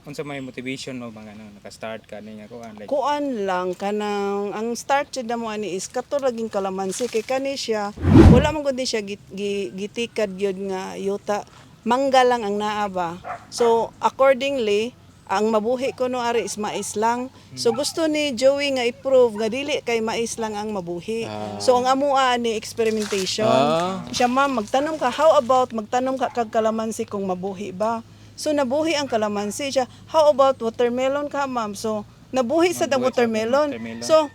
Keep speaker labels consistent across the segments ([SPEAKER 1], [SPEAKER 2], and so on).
[SPEAKER 1] Unsa may motivation mo mga ano naka-start ka ni nga kuan, like?
[SPEAKER 2] Kuan lang, kanang ang start jud namo ani is kato laging kalamansi kay kani siya wala man gud ni siya gitikad gyud nga yuta, mangga lang ang naa ba. So accordingly, ang mabuhi ko no ari is mais lang. So gusto ni Joey nga i-prove nga dili kay mais lang ang mabuhi. So ang amoa ni experimentation siya, "Ma'am, magtanom ka. How about magtanom ka kag kalamansi kung mabuhi ba?" So nabuhi ang kalamansi siya. "How about watermelon ka, ma'am?" So nabuhi sa the
[SPEAKER 1] Nabuhi sa
[SPEAKER 2] watermelon.
[SPEAKER 1] watermelon.
[SPEAKER 2] So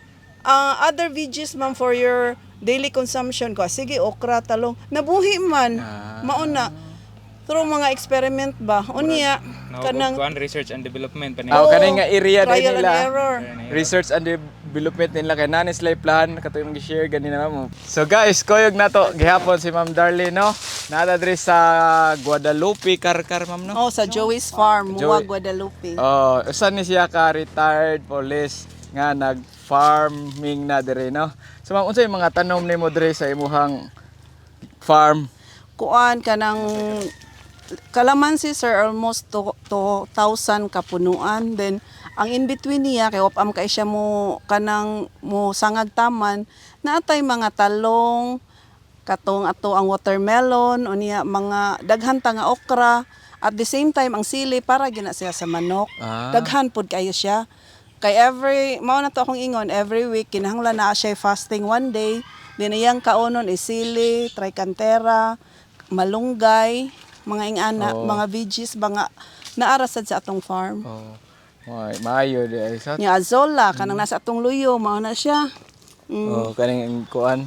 [SPEAKER 2] "Other veggies, ma'am, for your daily consumption ko." Sige, okra, talong. Nabuhi man. Mauna. Through mga experiment ba. Unya, kanang
[SPEAKER 1] kanang kuan, research and development pa ni.
[SPEAKER 3] Ah, kani nga area din
[SPEAKER 2] trial and
[SPEAKER 3] nila.
[SPEAKER 2] error.
[SPEAKER 3] Research and development nila kay nani sila plan kato yung gi-share gani na mo. So guys, koyog na to gihapon si Ma'am Darlene, no. Naa diri sa Guadalupe, Carcar, ma'am, no.
[SPEAKER 2] Oh, sa Joey's Farm, Mua,
[SPEAKER 3] Joey.
[SPEAKER 2] Guadalupe.
[SPEAKER 3] Oh, usa ni siya ka retired police nga nag-farming na diri, no. So ma'am, unsa yung mga tanom nimo diri sa imuhang farm?
[SPEAKER 2] Kuan, kanang kalamansi, sir, almost to 2,000 kapunuan. Then ang in between niya kay wapam kay siya mo kanang mo sangag taman, naatay mga talong, katong ato ang watermelon, unya mga daghan ta nga okra. At the same time, ang sili para gina siya sa manok. Daghan pud kayo siya kay every mao na to akong ingon, every week kinahanglan na siya fasting one day. Then iyang kaonon is sili, tricantera, malunggay, mga ingana, mga veggies ba nga naara sad sa atong farm.
[SPEAKER 3] Oh. May maayo di ay sa.
[SPEAKER 2] Nya azolla, kanang nasa atong luyo, mao na siya.
[SPEAKER 3] Oh, kaning kuan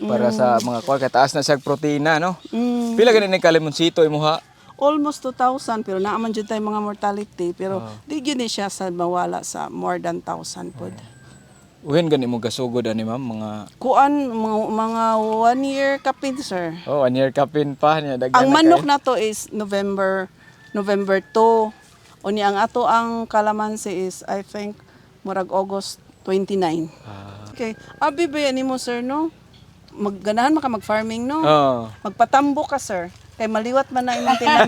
[SPEAKER 3] para sa mga kuan kay taas na siya protina, no.
[SPEAKER 2] Mm.
[SPEAKER 3] Pila gani ni kalimonsito imuha?
[SPEAKER 2] Almost 2,000, pero naa man jud tay mga mortality, pero di gyud ni siya sa mawala sa more than 1,000 pod.
[SPEAKER 3] Uhin gani mo gasugod ani, ma'am, mga
[SPEAKER 2] Kuan, mga one year kapin, sir.
[SPEAKER 3] Oh, one year kapin pa niya, daghan
[SPEAKER 2] Ang
[SPEAKER 3] na
[SPEAKER 2] manok
[SPEAKER 3] kayo.
[SPEAKER 2] na to is November 2. Unya ang ato ang kalamansi is, I think, murag August 29. Okay. Abi ba yan nimo, sir, no? Magganahan man ka mag-farming, no?
[SPEAKER 3] Oh.
[SPEAKER 2] Magpatambo ka, sir. Kay maliwat man na imong tanom.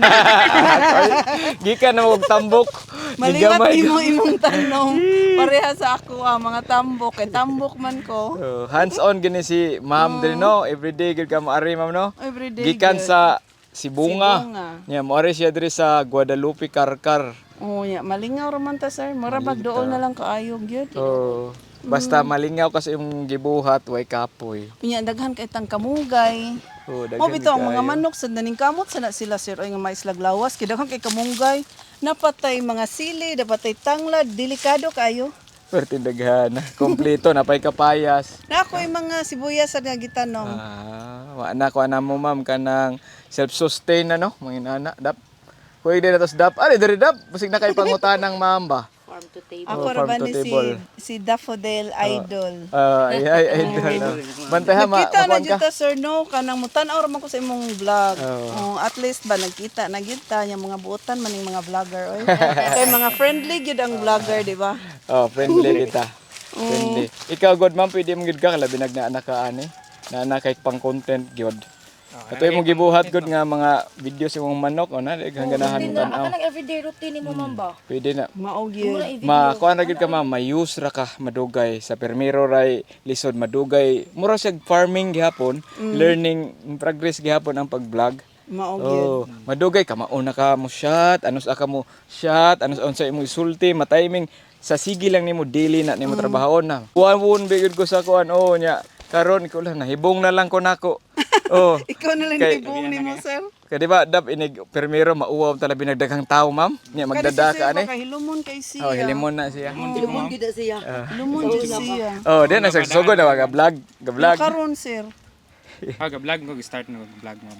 [SPEAKER 3] Gikan na og tambok.
[SPEAKER 2] Maliwat
[SPEAKER 3] Gigamay.
[SPEAKER 2] imo imong tanom. Pareha sa ako ang mga tambok kay tambok man ko.
[SPEAKER 3] Oh, hands-on gini si ma'am diri, no. Everyday gid ka maari, ma'am, no.
[SPEAKER 2] Everyday
[SPEAKER 3] Gikan
[SPEAKER 2] gyud.
[SPEAKER 3] sa Sibonga.
[SPEAKER 2] Sibonga.
[SPEAKER 3] Nya moari siya diri sa Guadalupe, Carcar.
[SPEAKER 2] Oh, ya, malingaw ra man ta, sir. Mura bag dool na lang kaayo gyud.
[SPEAKER 3] Oh, basta malingaw kasi imong gibuhat, way kapoy.
[SPEAKER 2] Unya daghan kay tang kamugay.
[SPEAKER 3] Oh, daghan
[SPEAKER 2] Mo bitaw ang mga
[SPEAKER 3] kaayo.
[SPEAKER 2] manok sa naning kamot sa na sila, sir, oy, nga mais laglawas kay daghan kay kamunggay. Napatay mga sili, napatay tanglad, delikado kayo.
[SPEAKER 3] Perti daghan. Kompleto na pay kapayas.
[SPEAKER 2] Na ako'y mga sibuyas sa nga gitanom.
[SPEAKER 3] Ah, wa na ko ana mo, ma'am, kanang self-sustain na, no, mga inana dap. Kuy din na tos dap. Ali diri dap, basig na kay pangutanang ma'am ba.
[SPEAKER 4] Farm to table.
[SPEAKER 2] Ako
[SPEAKER 3] Oh,
[SPEAKER 2] ra
[SPEAKER 3] farm
[SPEAKER 2] ba
[SPEAKER 3] to
[SPEAKER 2] ni si
[SPEAKER 3] table.
[SPEAKER 2] si Daffodil Idol.
[SPEAKER 3] Ah, ay ay ay no. Bantay ha, ma
[SPEAKER 2] Nagkita na
[SPEAKER 3] makuan
[SPEAKER 2] jud
[SPEAKER 3] ka.
[SPEAKER 2] ta, sir, no, kanang mutan-aw ra man ko sa imong vlog.
[SPEAKER 3] Oo.
[SPEAKER 2] Oh, at least ba nagkita na gyud ta nya mga buotan man ning mga vlogger oy. Kay mga friendly gyud ang vlogger, di ba?
[SPEAKER 3] Oh, friendly kita. Friendly. Ikaw god, ma'am, pwede mo gid ka labi nag naa ka ani. Naa na kay pang content gyud. Ato imong gibuhat gud nga mga videos imong manok o na di kang ganahan
[SPEAKER 4] Routine na,
[SPEAKER 3] tan-aw.
[SPEAKER 4] kanang everyday routine nimo, ma'am ba?
[SPEAKER 3] Pwede na.
[SPEAKER 2] Mao
[SPEAKER 4] Mura
[SPEAKER 2] gyud.
[SPEAKER 4] i-video.
[SPEAKER 3] Ma kuan ra gyud ka, ma'am, mayus ra ka madugay sa permiro ray lisod madugay. Mura siya farming gihapon, learning in progress gihapon ang pag-vlog.
[SPEAKER 2] Mao gyud.
[SPEAKER 3] Oh, madugay ka mauna ka mo shot, anos ka mo shot, anos unsa imong isulti, matiming sa sige lang nimo daily na nimo trabahon na. Kuan won bigid ko sa kuan, oh, nya karon ko lang nahibong na lang ko nako. Oh.
[SPEAKER 2] Ikaw na lang nibong nimo, sir.
[SPEAKER 3] Kay di ba dap inig permiro mauwaw talabi nagdaghang tao, ma'am. Nya magdada ka ani.
[SPEAKER 2] Kani si sir, hilumon kay siya.
[SPEAKER 3] Oh, hilimon na siya.
[SPEAKER 4] Lumon gyud na siya.
[SPEAKER 2] Hilumon jud siya.
[SPEAKER 3] Oh, di na sugod na ga vlog, ga vlog.
[SPEAKER 2] Karon, sir.
[SPEAKER 1] Ah, ga-vlog ko, start na vlog mo.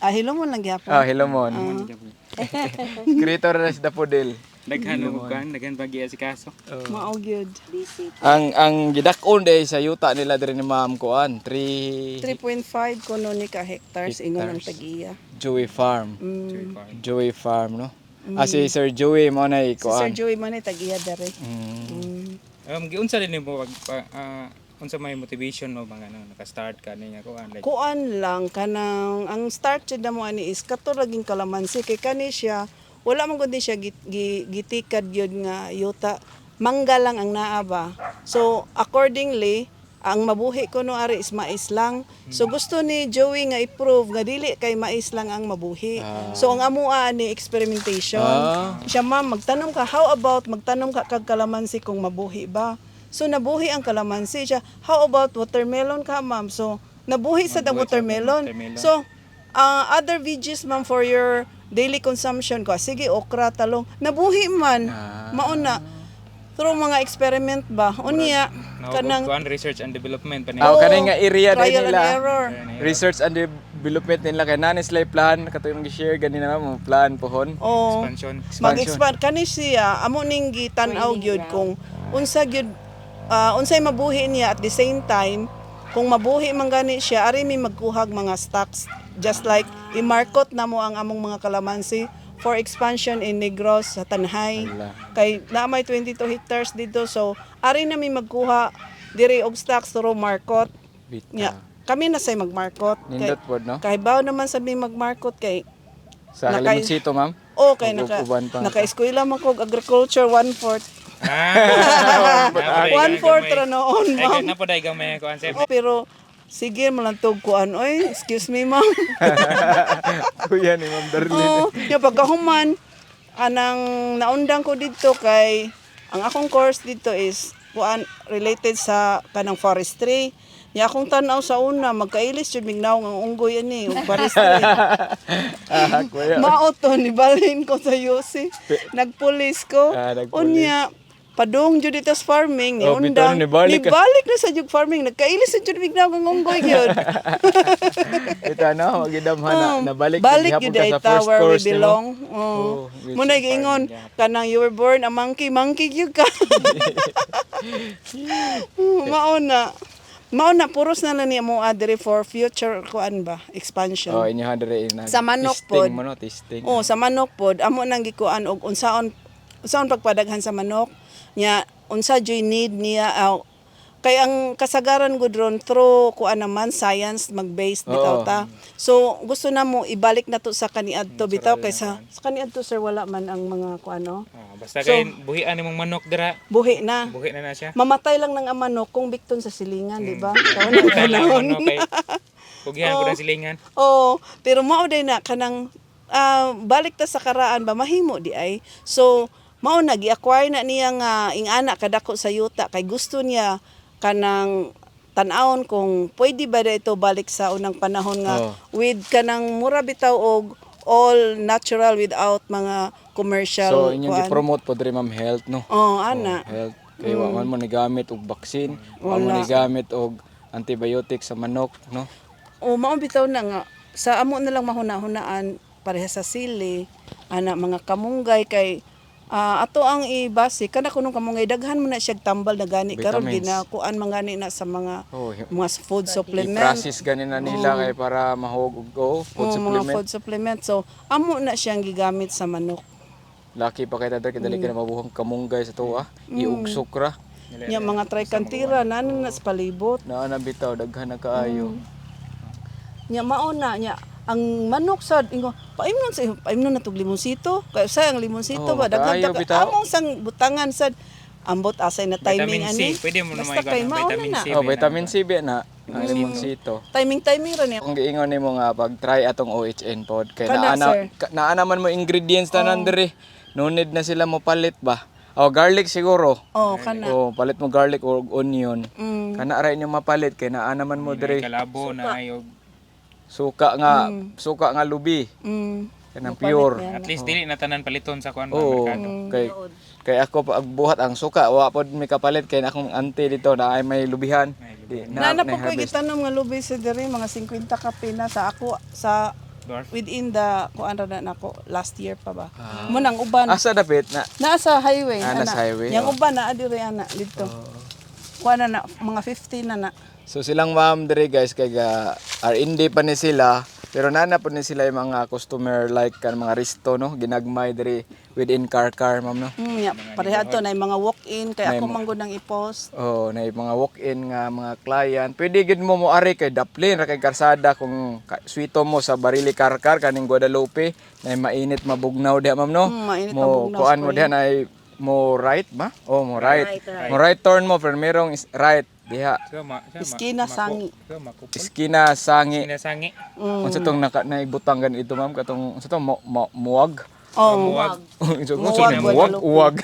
[SPEAKER 2] Ah, hilumon lang gyapon.
[SPEAKER 3] Oh, hilomon. Creator na si Daffodil.
[SPEAKER 1] Daghan og kuan, daghan pagi si kaso.
[SPEAKER 2] Mao gyud.
[SPEAKER 4] Busy.
[SPEAKER 3] Ang gidak-on day sa yuta nila diri ni ma'am kuan, 3
[SPEAKER 2] 3.5 kuno ni ka hectares ingon ang tagiya.
[SPEAKER 3] Joey Farm.
[SPEAKER 1] Joy Farm.
[SPEAKER 3] Joey Farm, no? Ah, si Sir Joey mo na
[SPEAKER 2] Si Sir
[SPEAKER 3] kuan.
[SPEAKER 2] Joey man ay tagiya dere.
[SPEAKER 1] Giunsa din nimo pag unsa may motivation mo mga ano naka-start ka ni nga kuan, like?
[SPEAKER 2] Kuan lang, kanang ang start jud namo ani is kato laging kalamansi kay kani siya Wala man gud ni siya gitikad gyud nga yuta. Mangga lang ang naa ba. So accordingly, ang mabuhi ko no ari is mais lang. So gusto ni Joey nga i-prove nga dili kay mais lang ang mabuhi. So ang amoa ni experimentation. Siya, "Ma'am, magtanom ka, how about magtanom ka kag kalamansi kung mabuhi ba?" So nabuhi ang kalamansi siya. "How about watermelon ka, ma'am?" So nabuhi sa the
[SPEAKER 1] Mabuhi sa
[SPEAKER 2] watermelon.
[SPEAKER 1] watermelon.
[SPEAKER 2] So "Other veggies, ma'am, for your daily consumption ko. Sige, okra, talong." Nabuhi man. Mao na. Through mga experiment ba. Unya, kanang
[SPEAKER 1] Kanang research and development pa
[SPEAKER 3] Ah,
[SPEAKER 1] niya.
[SPEAKER 3] kanang nga area din
[SPEAKER 2] trial and
[SPEAKER 3] nila.
[SPEAKER 2] error.
[SPEAKER 3] Research and development nila kay nani sila plan kato yung gi-share gani na mo plan pohon.
[SPEAKER 2] Oh,
[SPEAKER 1] Expansion.
[SPEAKER 2] mag-expand kani siya, amo ning gitan-aw gyud kung unsa gyud unsay mabuhi niya. At the same time, kung mabuhi man gani siya, ari mi magkuhag mga stocks, just like i-market na mo ang among mga kalamansi for expansion in Negros, sa Tanjay,
[SPEAKER 3] Ala.
[SPEAKER 2] kay naa may 22 hectares dito, so ari na mi magkuha diri og stocks through market.
[SPEAKER 3] Bita.
[SPEAKER 2] Nya kami na say magmarkot kay
[SPEAKER 3] Nindot pod, no?
[SPEAKER 2] kahibaw naman sa mi magmarkot kay
[SPEAKER 3] Sa Kalimoncito, ma'am.
[SPEAKER 2] Oh, kay
[SPEAKER 3] Ug- uban pa.
[SPEAKER 2] naka-eskwela man ko og agriculture 1/4.
[SPEAKER 1] Ah,
[SPEAKER 2] 1/4 ra noon, ma'am.
[SPEAKER 1] Ay, napoday gamay kuan sir.
[SPEAKER 2] Oh, pero sige malantog kuan oy. Excuse me, ma'am.
[SPEAKER 3] Kuya ni Ma'am Darlene.
[SPEAKER 2] Oh, nya pagkahuman anang naundang ko didto kay ang akong course dito is kuan, related sa kanang forestry. Nya akong tan-aw sa una, magkailis jud mignaw ang unggoy ani ug forestry.
[SPEAKER 3] Ah, kuya.
[SPEAKER 2] Mao to, nibalhin ko sa UC. Nagpulis ko.
[SPEAKER 3] Ah, nagpulis.
[SPEAKER 2] Unya, padung jud dito sa farming ni
[SPEAKER 3] Oh, bitaw
[SPEAKER 2] undang.
[SPEAKER 3] na, nibalik ka.
[SPEAKER 2] Nibalik na sa jug farming. Nagkailis sa jud bigna ang unggoy gyud.
[SPEAKER 3] Ito no, magidamhan na nabalik
[SPEAKER 2] Balik
[SPEAKER 3] gihapon
[SPEAKER 2] jud
[SPEAKER 3] ka sa
[SPEAKER 2] ta
[SPEAKER 3] first
[SPEAKER 2] where we
[SPEAKER 3] course nimo.
[SPEAKER 2] belong. Oh.
[SPEAKER 3] Oh, which
[SPEAKER 2] Muna
[SPEAKER 3] is
[SPEAKER 2] giingon kanang you were born a monkey, monkey gyud ka. Mao na. Mao na, puros na lang niya mo diri for future kuan ba, expansion.
[SPEAKER 3] Oh, inyo dire ina.
[SPEAKER 2] Sa manok
[SPEAKER 3] Testing
[SPEAKER 2] pod.
[SPEAKER 3] mo no, testing.
[SPEAKER 2] Oh, sa manok pod, amo nang gikuan og unsaon unsaon pagpadaghan sa manok nya, unsa joy need niya, kay ang kasagaran gud ron through kuan naman, science mag-based bitaw
[SPEAKER 3] Oo.
[SPEAKER 2] ta. So gusto na mo ibalik na to sa kaniadto bitaw kay sa kaniadto, sir, wala man ang mga kuan, no.
[SPEAKER 1] Ah, basta kay buhian nimong manok dira.
[SPEAKER 2] Buhi na.
[SPEAKER 1] Buhi na na siya.
[SPEAKER 2] Mamatay lang ng ang manok kung bikton sa silingan, di ba? Taon na
[SPEAKER 1] Patay lang ang
[SPEAKER 2] panahon.
[SPEAKER 1] manok kay kugihan po ng silingan.
[SPEAKER 2] Oo, pero mao day na kanang balik ta sa karaan ba, mahimo di ay. So mao na gi-acquire na niya nga ingana kadako sa yuta kay gusto niya kanang tan-awon kung pwede ba na ito balik sa unang panahon nga with kanang mura bitaw og all natural without mga commercial
[SPEAKER 3] So inyong
[SPEAKER 2] kuan.
[SPEAKER 3] gi-promote pod diri, ma'am, health, no.
[SPEAKER 2] Oh, ana.
[SPEAKER 3] Oh, health. Kay wa man mo nigamit og vaccine, wa mo nigamit og antibiotic sa manok, no.
[SPEAKER 2] O mao bitaw na nga sa amo na lang mahuna-hunaan pareha sa sili ana, mga kamunggay, kay ato ang ibase kana kunong kamunggay, daghan mo na siya tambal na gani karon,
[SPEAKER 3] Vitamins.
[SPEAKER 2] ginakuan man gani na sa mga
[SPEAKER 3] Oh,
[SPEAKER 2] mga food supplement.
[SPEAKER 3] I-process gani na nila kay para mahog og oh, food
[SPEAKER 2] O, mga
[SPEAKER 3] supplement.
[SPEAKER 2] food supplement, so amo na siyang gigamit sa manok.
[SPEAKER 3] Laki pa kay tadar kay dali ka na mabuhang kamunggay sa tuwa, iugsok ra.
[SPEAKER 2] Nya mga trikantira na na sa palibot.
[SPEAKER 3] Naa na bitaw daghan na kaayo.
[SPEAKER 2] Nya mao na nya ang manok sad ingo paimnon sa paimnon na tog limonsito kay sa ang limonsito
[SPEAKER 3] Oh,
[SPEAKER 2] ba daghan
[SPEAKER 3] kaayo,
[SPEAKER 2] ta
[SPEAKER 3] bitaw.
[SPEAKER 2] among sang butangan sad, ambot asay na timing
[SPEAKER 1] Vitamin C.
[SPEAKER 2] ani.
[SPEAKER 1] Pwede mo na
[SPEAKER 2] Basta
[SPEAKER 1] may
[SPEAKER 2] kay
[SPEAKER 1] ganun,
[SPEAKER 2] mao na
[SPEAKER 1] vitamin
[SPEAKER 2] na.
[SPEAKER 1] C.
[SPEAKER 3] Oh, vitamin C ba na ang limonsito.
[SPEAKER 2] Timing timing ra niya.
[SPEAKER 3] Kung giingon nimo nga pag try atong OHN pod kay
[SPEAKER 2] Kana,
[SPEAKER 3] naa na
[SPEAKER 2] sir.
[SPEAKER 3] naa naman mo ingredients tanan diri. No need na sila mo palit ba. Oh, garlic siguro.
[SPEAKER 2] Oh, kana.
[SPEAKER 3] Oh, palit mo garlic or onion. Kana ra inyo mapalit kay naa naman mo diri.
[SPEAKER 1] Kalabo na ay og
[SPEAKER 3] Suka nga lubi. Kanang pure.
[SPEAKER 1] At least dili na tanan paliton sa kuan ba
[SPEAKER 3] Oo.
[SPEAKER 1] merkado.
[SPEAKER 3] Kay kay ako pa agbuhat ang suka, wa pod mi kapalit kay na akong auntie dito na ay may lubihan. Di
[SPEAKER 2] Na
[SPEAKER 3] na,
[SPEAKER 2] na po ko
[SPEAKER 3] harvest.
[SPEAKER 2] gitanom nga lubi sa diri, mga 50 ka pina sa ako sa
[SPEAKER 1] Dwarf.
[SPEAKER 2] within the kuan ra na nako last year pa ba. Mo nang uban
[SPEAKER 3] Asa dapit na?
[SPEAKER 2] naa sa highway.
[SPEAKER 3] Ah,
[SPEAKER 2] Ana.
[SPEAKER 3] nasa highway,
[SPEAKER 2] Yang
[SPEAKER 3] oh.
[SPEAKER 2] uban naa diri ana dito. Kuan na na mga 15 na na.
[SPEAKER 3] So silang ma'am diri, guys, kay ga R&D pa ni sila. Pero nana po ni sila yung mga customer like kan mga resto, no, ginagmay diri within Carcar, ma'am, no.
[SPEAKER 2] Yeah, pareha to na yung mga walk-in kay
[SPEAKER 3] May
[SPEAKER 2] ako man gud nang i-post.
[SPEAKER 3] Oh, na yung mga walk-in nga mga client. Pwede gid mo moari kay daplin ra kay karsada kung suwito mo sa Barili Carcar kaning Guadalupe na mainit mabugnaw diha, ma'am, no.
[SPEAKER 2] Mainit
[SPEAKER 3] mo
[SPEAKER 2] mabugnaw
[SPEAKER 3] kuan mo
[SPEAKER 2] spring.
[SPEAKER 3] diha na mo right ba? Oh, mo right.
[SPEAKER 4] Right, right.
[SPEAKER 3] Mo right turn mo pero merong right diha.
[SPEAKER 1] So, ma, siya, ma,
[SPEAKER 2] Iskina sangi.
[SPEAKER 1] So, makupol.
[SPEAKER 3] Iskina sangi.
[SPEAKER 1] Iskina sangi.
[SPEAKER 3] Unsa tong naka naibutang gani ito, ma'am, katong unsa to mo, mo, muwag?
[SPEAKER 2] Oh,
[SPEAKER 1] Muwag.
[SPEAKER 3] Unsa
[SPEAKER 2] Muwag,
[SPEAKER 3] unsa muwag
[SPEAKER 2] Guadalupe.
[SPEAKER 3] uwag.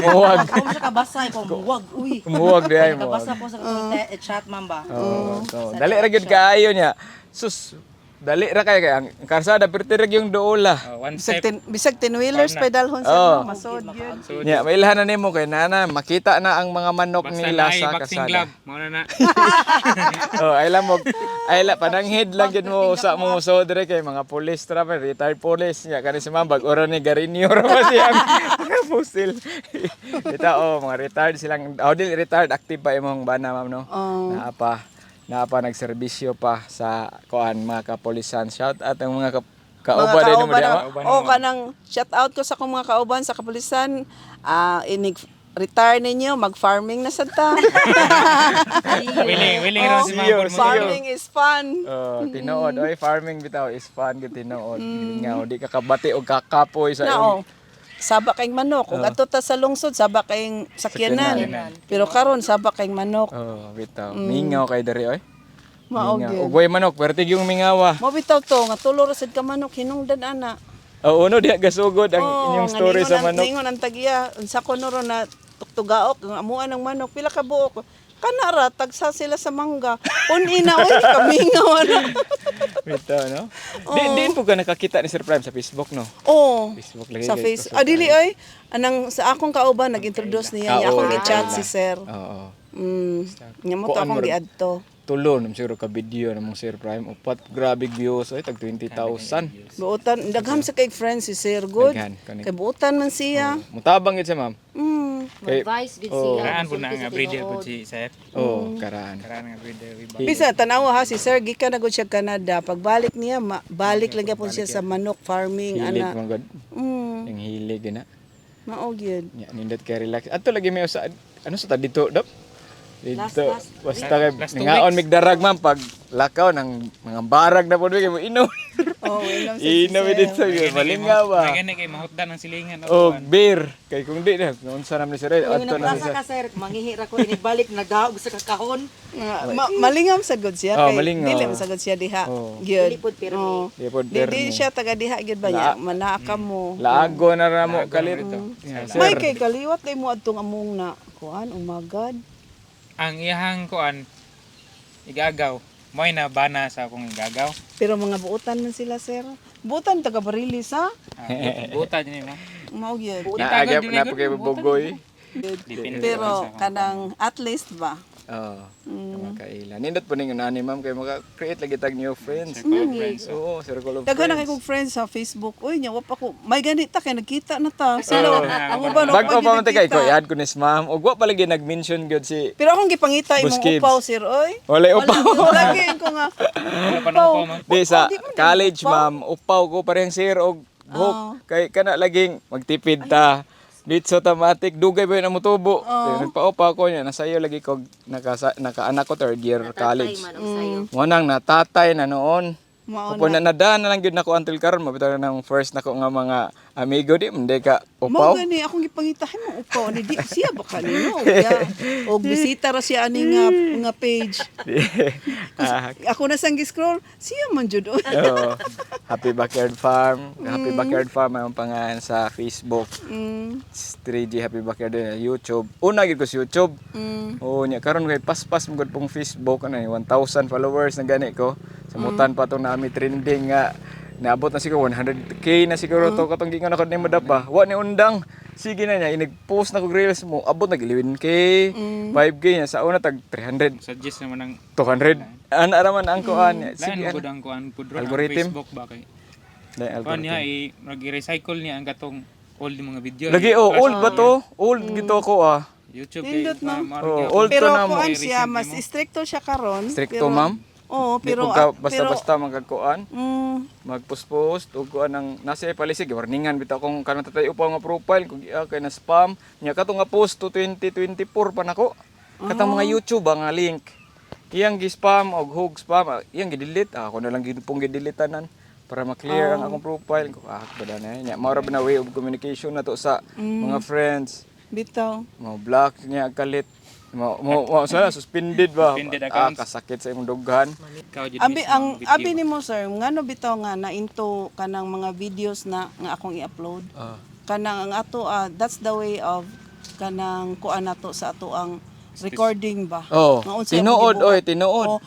[SPEAKER 3] Muwag.
[SPEAKER 4] Ako mo siya kabasa ko muwag uy.
[SPEAKER 3] Muwag diha muwag.
[SPEAKER 4] Kabasa ko sa chat, ma'am ba.
[SPEAKER 3] Oo, so, dali ra gyud kaayo niya. Sus, dali ra kay kay ang karsada perti ra gyung duola.
[SPEAKER 1] Oh, one
[SPEAKER 2] bisag
[SPEAKER 1] step.
[SPEAKER 2] 10 bisag 10 wheelers
[SPEAKER 1] Paano na?
[SPEAKER 2] pa dalhon sa
[SPEAKER 3] Oh.
[SPEAKER 2] no, masod gyud.
[SPEAKER 1] So,
[SPEAKER 3] Nya, mailhan na nimo kay nana makita na ang mga manok
[SPEAKER 1] basta
[SPEAKER 3] nila
[SPEAKER 1] na
[SPEAKER 3] sa
[SPEAKER 1] boxing
[SPEAKER 3] karsada.
[SPEAKER 1] glove. Mao na na.
[SPEAKER 3] Oh, ay lang mo ay la pananghid lang gyud mo sa mo so dire kay mga police tra pa, retired police nya kani si ma'am bag ora ni Garinio ra pa siyang mga pusil. Ita oh, mga retired silang, oh, dili retired, active pa imong bana, ma'am, no.
[SPEAKER 2] Oh.
[SPEAKER 3] Naa pa naa pa nagserbisyo pa sa kuan mga kapolisan. Shout out ang mga kauban din mo diha, ma'am.
[SPEAKER 2] Oh, kanang shout out ko sa akong mga kauban sa kapulisan. Ah, inig retire ninyo, mag-farming na sad ta.
[SPEAKER 1] Willing, willing raw si
[SPEAKER 3] See you,
[SPEAKER 1] ma'am.
[SPEAKER 3] see you.
[SPEAKER 2] Farming is fun.
[SPEAKER 3] Oh, tinuod oy, farming bitaw is fun gyud tinuod. Nga di ka kabati og kakapoy sa
[SPEAKER 2] Na
[SPEAKER 3] imong
[SPEAKER 2] oh. Saba kayong manok. Ug ato ta sa lungsod, saba kayong sakyanan.
[SPEAKER 3] Sakyanan.
[SPEAKER 2] Pero karon saba kayong manok.
[SPEAKER 3] Oh, bitaw. Mingaw kay diri oy.
[SPEAKER 2] Mao
[SPEAKER 3] Mingaw.
[SPEAKER 2] gyud.
[SPEAKER 3] Ug way manok, pertig yung mingawa.
[SPEAKER 2] Mo bitaw to nga tulo ra sad ka manok hinungdan ana.
[SPEAKER 3] Oh, uno diha gasugod ang
[SPEAKER 2] Oo,
[SPEAKER 3] inyong
[SPEAKER 2] nga
[SPEAKER 3] story
[SPEAKER 2] ningon
[SPEAKER 3] sa manok.
[SPEAKER 2] Ningon ang tagiya, unsa ko no ron na tuktugaok ang amuan ng manok, pila ka buok. Kana ra tagsa sila sa mangga. Unina oy kamingaw ana.
[SPEAKER 3] Bitaw, no? Di din po ka nakakita ni Sir Prime sa Facebook, no?
[SPEAKER 2] Oh.
[SPEAKER 3] Facebook lagi
[SPEAKER 2] Sa
[SPEAKER 3] kay
[SPEAKER 2] face.
[SPEAKER 3] kusog
[SPEAKER 2] Ah, dili oy. Anang sa akong kauban nag-introduce niya, niya
[SPEAKER 3] Ah,
[SPEAKER 2] akong
[SPEAKER 3] oo,
[SPEAKER 2] gi-chat
[SPEAKER 3] kaila.
[SPEAKER 2] si sir.
[SPEAKER 3] Oo.
[SPEAKER 2] Nya mo to
[SPEAKER 3] Kuan
[SPEAKER 2] akong
[SPEAKER 3] mo ra-
[SPEAKER 2] giadto.
[SPEAKER 3] Tulo nam siguro ka video namong Sir Prime. Upat grabe views oy, tag 20,000.
[SPEAKER 2] Buotan dagham sa kay friends si Sir good.
[SPEAKER 3] Daghan, kani.
[SPEAKER 2] Kay buotan man siya.
[SPEAKER 3] Mutabang gid siya, ma'am. Kay
[SPEAKER 4] Advice gid
[SPEAKER 3] Oh.
[SPEAKER 4] siya.
[SPEAKER 1] Karaan po na nga breeder po si sir.
[SPEAKER 3] Oh, karaan.
[SPEAKER 1] Karaan nga breeder. Iba.
[SPEAKER 2] Bisa tanawa ha si Sir gikan na gud siya Canada. Pagbalik niya balik lang gyapon siya sa manok farming
[SPEAKER 3] Hilig
[SPEAKER 2] ana.
[SPEAKER 3] man god. Yung hilig gina.
[SPEAKER 2] Mao gyud.
[SPEAKER 3] Nya nindot kay relax. Ato lagi may usa ano sa ta dito dap. Dito. Basta kay
[SPEAKER 1] Last 2
[SPEAKER 3] ningaon
[SPEAKER 1] weeks.
[SPEAKER 3] migdarag, ma'am, pag lakaw ng mga barag na pud kay mo inom.
[SPEAKER 2] Oh, inom sa si
[SPEAKER 3] Inom
[SPEAKER 2] Sir.
[SPEAKER 3] dito gyud malingaw ba.
[SPEAKER 1] May gani kay mahutdan ang silingan.
[SPEAKER 3] Oh, beer. Kay kung di na, unsa naman ni sir,
[SPEAKER 4] Yung
[SPEAKER 3] adto na
[SPEAKER 4] nagklasa
[SPEAKER 3] siya.
[SPEAKER 4] ka sir, mangihi ra ko inibalik nagdaog sa kakahon.
[SPEAKER 2] Nga, malingam sa good siya
[SPEAKER 3] Oh,
[SPEAKER 2] kay
[SPEAKER 3] malingam.
[SPEAKER 2] dili man sa good siya diha.
[SPEAKER 3] Oh.
[SPEAKER 2] Gyud.
[SPEAKER 4] Dili pod pirmi.
[SPEAKER 2] Oh.
[SPEAKER 3] Di pod
[SPEAKER 2] Di, di
[SPEAKER 3] pirmi.
[SPEAKER 2] siya taga diha gyud ba niya? Manaka mo.
[SPEAKER 3] Laago na ra mo kalit. Yeah, sir.
[SPEAKER 2] May kay kaliwat kay mo adtong among na kuan, oh my God.
[SPEAKER 1] Ang iyahang kuan igagaw. Mo'y na bana sa akong igagaw.
[SPEAKER 2] Pero mga buotan man sila, sir. Buotan taga Barilis ha.
[SPEAKER 1] Ah, buta din mo.
[SPEAKER 2] Mao gyud.
[SPEAKER 3] Na agap na po kay bugoy.
[SPEAKER 1] Depende
[SPEAKER 2] Pero kanang at least ba?
[SPEAKER 3] Oo. Oh, Makaila. Nindot po ning unani, ma'am, kay maka-create lagi tag new friends.
[SPEAKER 1] Friends.
[SPEAKER 3] Oo, circle of
[SPEAKER 2] Daghan na kay
[SPEAKER 3] friends.
[SPEAKER 2] kong friends sa Facebook. Uy, nya wa pa ko. May ganita kay nagkita na ta. Sila ang uban wa
[SPEAKER 3] Bago
[SPEAKER 2] pa
[SPEAKER 3] pa man
[SPEAKER 2] gyud
[SPEAKER 3] kay ko,
[SPEAKER 2] nagkita.
[SPEAKER 3] i-add ko ni si ma'am. Ug wa pa lagi nag-mention gyud si
[SPEAKER 2] Pero akong gipangita imong
[SPEAKER 3] Boss Gibbs.
[SPEAKER 2] upaw, sir, oy.
[SPEAKER 3] Walay upaw.
[SPEAKER 2] Lagi ko nga.
[SPEAKER 1] Wala pa nang upaw, ma'am.
[SPEAKER 3] Di sa
[SPEAKER 2] Di man na
[SPEAKER 3] college,
[SPEAKER 2] upaw.
[SPEAKER 3] ma'am, upaw ko parehang sir og buhok. Kay kana laging magtipid ta. Ditso tamatic dugay ba yun ang mutubo. Oh. Nagpaupaw ko niya, nasayo lagi ko naka nakaanak ko third year college.
[SPEAKER 4] Man ang sayo.
[SPEAKER 3] Mo nang natatay na noon.
[SPEAKER 2] Mao.
[SPEAKER 3] Opo na nadaan na lang gyud nako until karon mabitaw na ng first nako nga mga amigo di hindi ka
[SPEAKER 2] Mao
[SPEAKER 3] upaw.
[SPEAKER 2] gani akong gipangitahin mo upaw ni di siya ba kanino ya. Og bisita ra siya ani nga nga page.
[SPEAKER 3] Ah,
[SPEAKER 2] Ako na sang gi-scroll, siya man jud oy.
[SPEAKER 3] oo. Happy Backyard Farm. Happy Backyard Farm ang pangalan sa Facebook. 3G Happy Backyard din, YouTube. Una gyud ko sa YouTube. Oo nya karon kay paspas mo gud pong Facebook ano eh, 1,000 followers na gani ko. Samutan pa tong nami trending nga naabot na siguro 100K na siguro to katong gingon ako nimo ba. Wa ni undang. Sige na niya inig-post na ko reels mo abot nag 11K, 5K niya sa una tag 300,
[SPEAKER 1] Suggest naman ang
[SPEAKER 3] 200. Ana ra man ang kuan.
[SPEAKER 1] lain
[SPEAKER 3] Sige.
[SPEAKER 1] mo
[SPEAKER 3] Ana.
[SPEAKER 1] gud ang kuan pud ron, ang
[SPEAKER 3] Algorithm?
[SPEAKER 1] Facebook ba kay.
[SPEAKER 3] Lain
[SPEAKER 1] Kuan
[SPEAKER 3] algorithm.
[SPEAKER 1] niya i nag-recycle niya ang katong old mga video.
[SPEAKER 3] Lagi oh, old ba to? Old gito ko ah.
[SPEAKER 1] YouTube kay
[SPEAKER 2] Nindot, no?
[SPEAKER 3] Oh, old
[SPEAKER 2] Pero
[SPEAKER 3] to na mo.
[SPEAKER 2] kuan siya mas stricto siya karon.
[SPEAKER 3] Stricto,
[SPEAKER 2] pero-
[SPEAKER 3] ma'am?
[SPEAKER 2] Oo,
[SPEAKER 3] Di
[SPEAKER 2] pero
[SPEAKER 3] po ka
[SPEAKER 2] pero
[SPEAKER 3] basta-basta magkagkuan. Magpost-post ug kuan ang nasa palisi giwarningan bitaw kung kanang tatay upaw nga profile kung kay na spam nya kato nga post to 2024 pa nako katong mga YouTube ba nga link iyang gi-spam og hug spam iyang gi-delete. Ako na lang gid pong gi-delete tanan para ma-clear ang akong profile ko ba na nya mao ra ba na way of communication na to sa mga friends.
[SPEAKER 2] Bitaw.
[SPEAKER 3] Mo block niya kalit mo mo, mo sana suspended ba.
[SPEAKER 1] Suspended accounts.
[SPEAKER 3] Kasakit sa imong dughan.
[SPEAKER 1] Ikaw jud
[SPEAKER 2] Abi
[SPEAKER 1] mismo
[SPEAKER 2] ang
[SPEAKER 1] video.
[SPEAKER 2] abi nimo, sir, ngano bitaw nga na into kanang mga videos na nga akong i-upload. Kanang ang ato that's the way of kanang kuan nato sa ato ang recording ba.
[SPEAKER 3] Oh,
[SPEAKER 2] Nga unsay among
[SPEAKER 3] tinuod
[SPEAKER 2] gibuhat.
[SPEAKER 3] oy, tinuod.
[SPEAKER 2] Oh,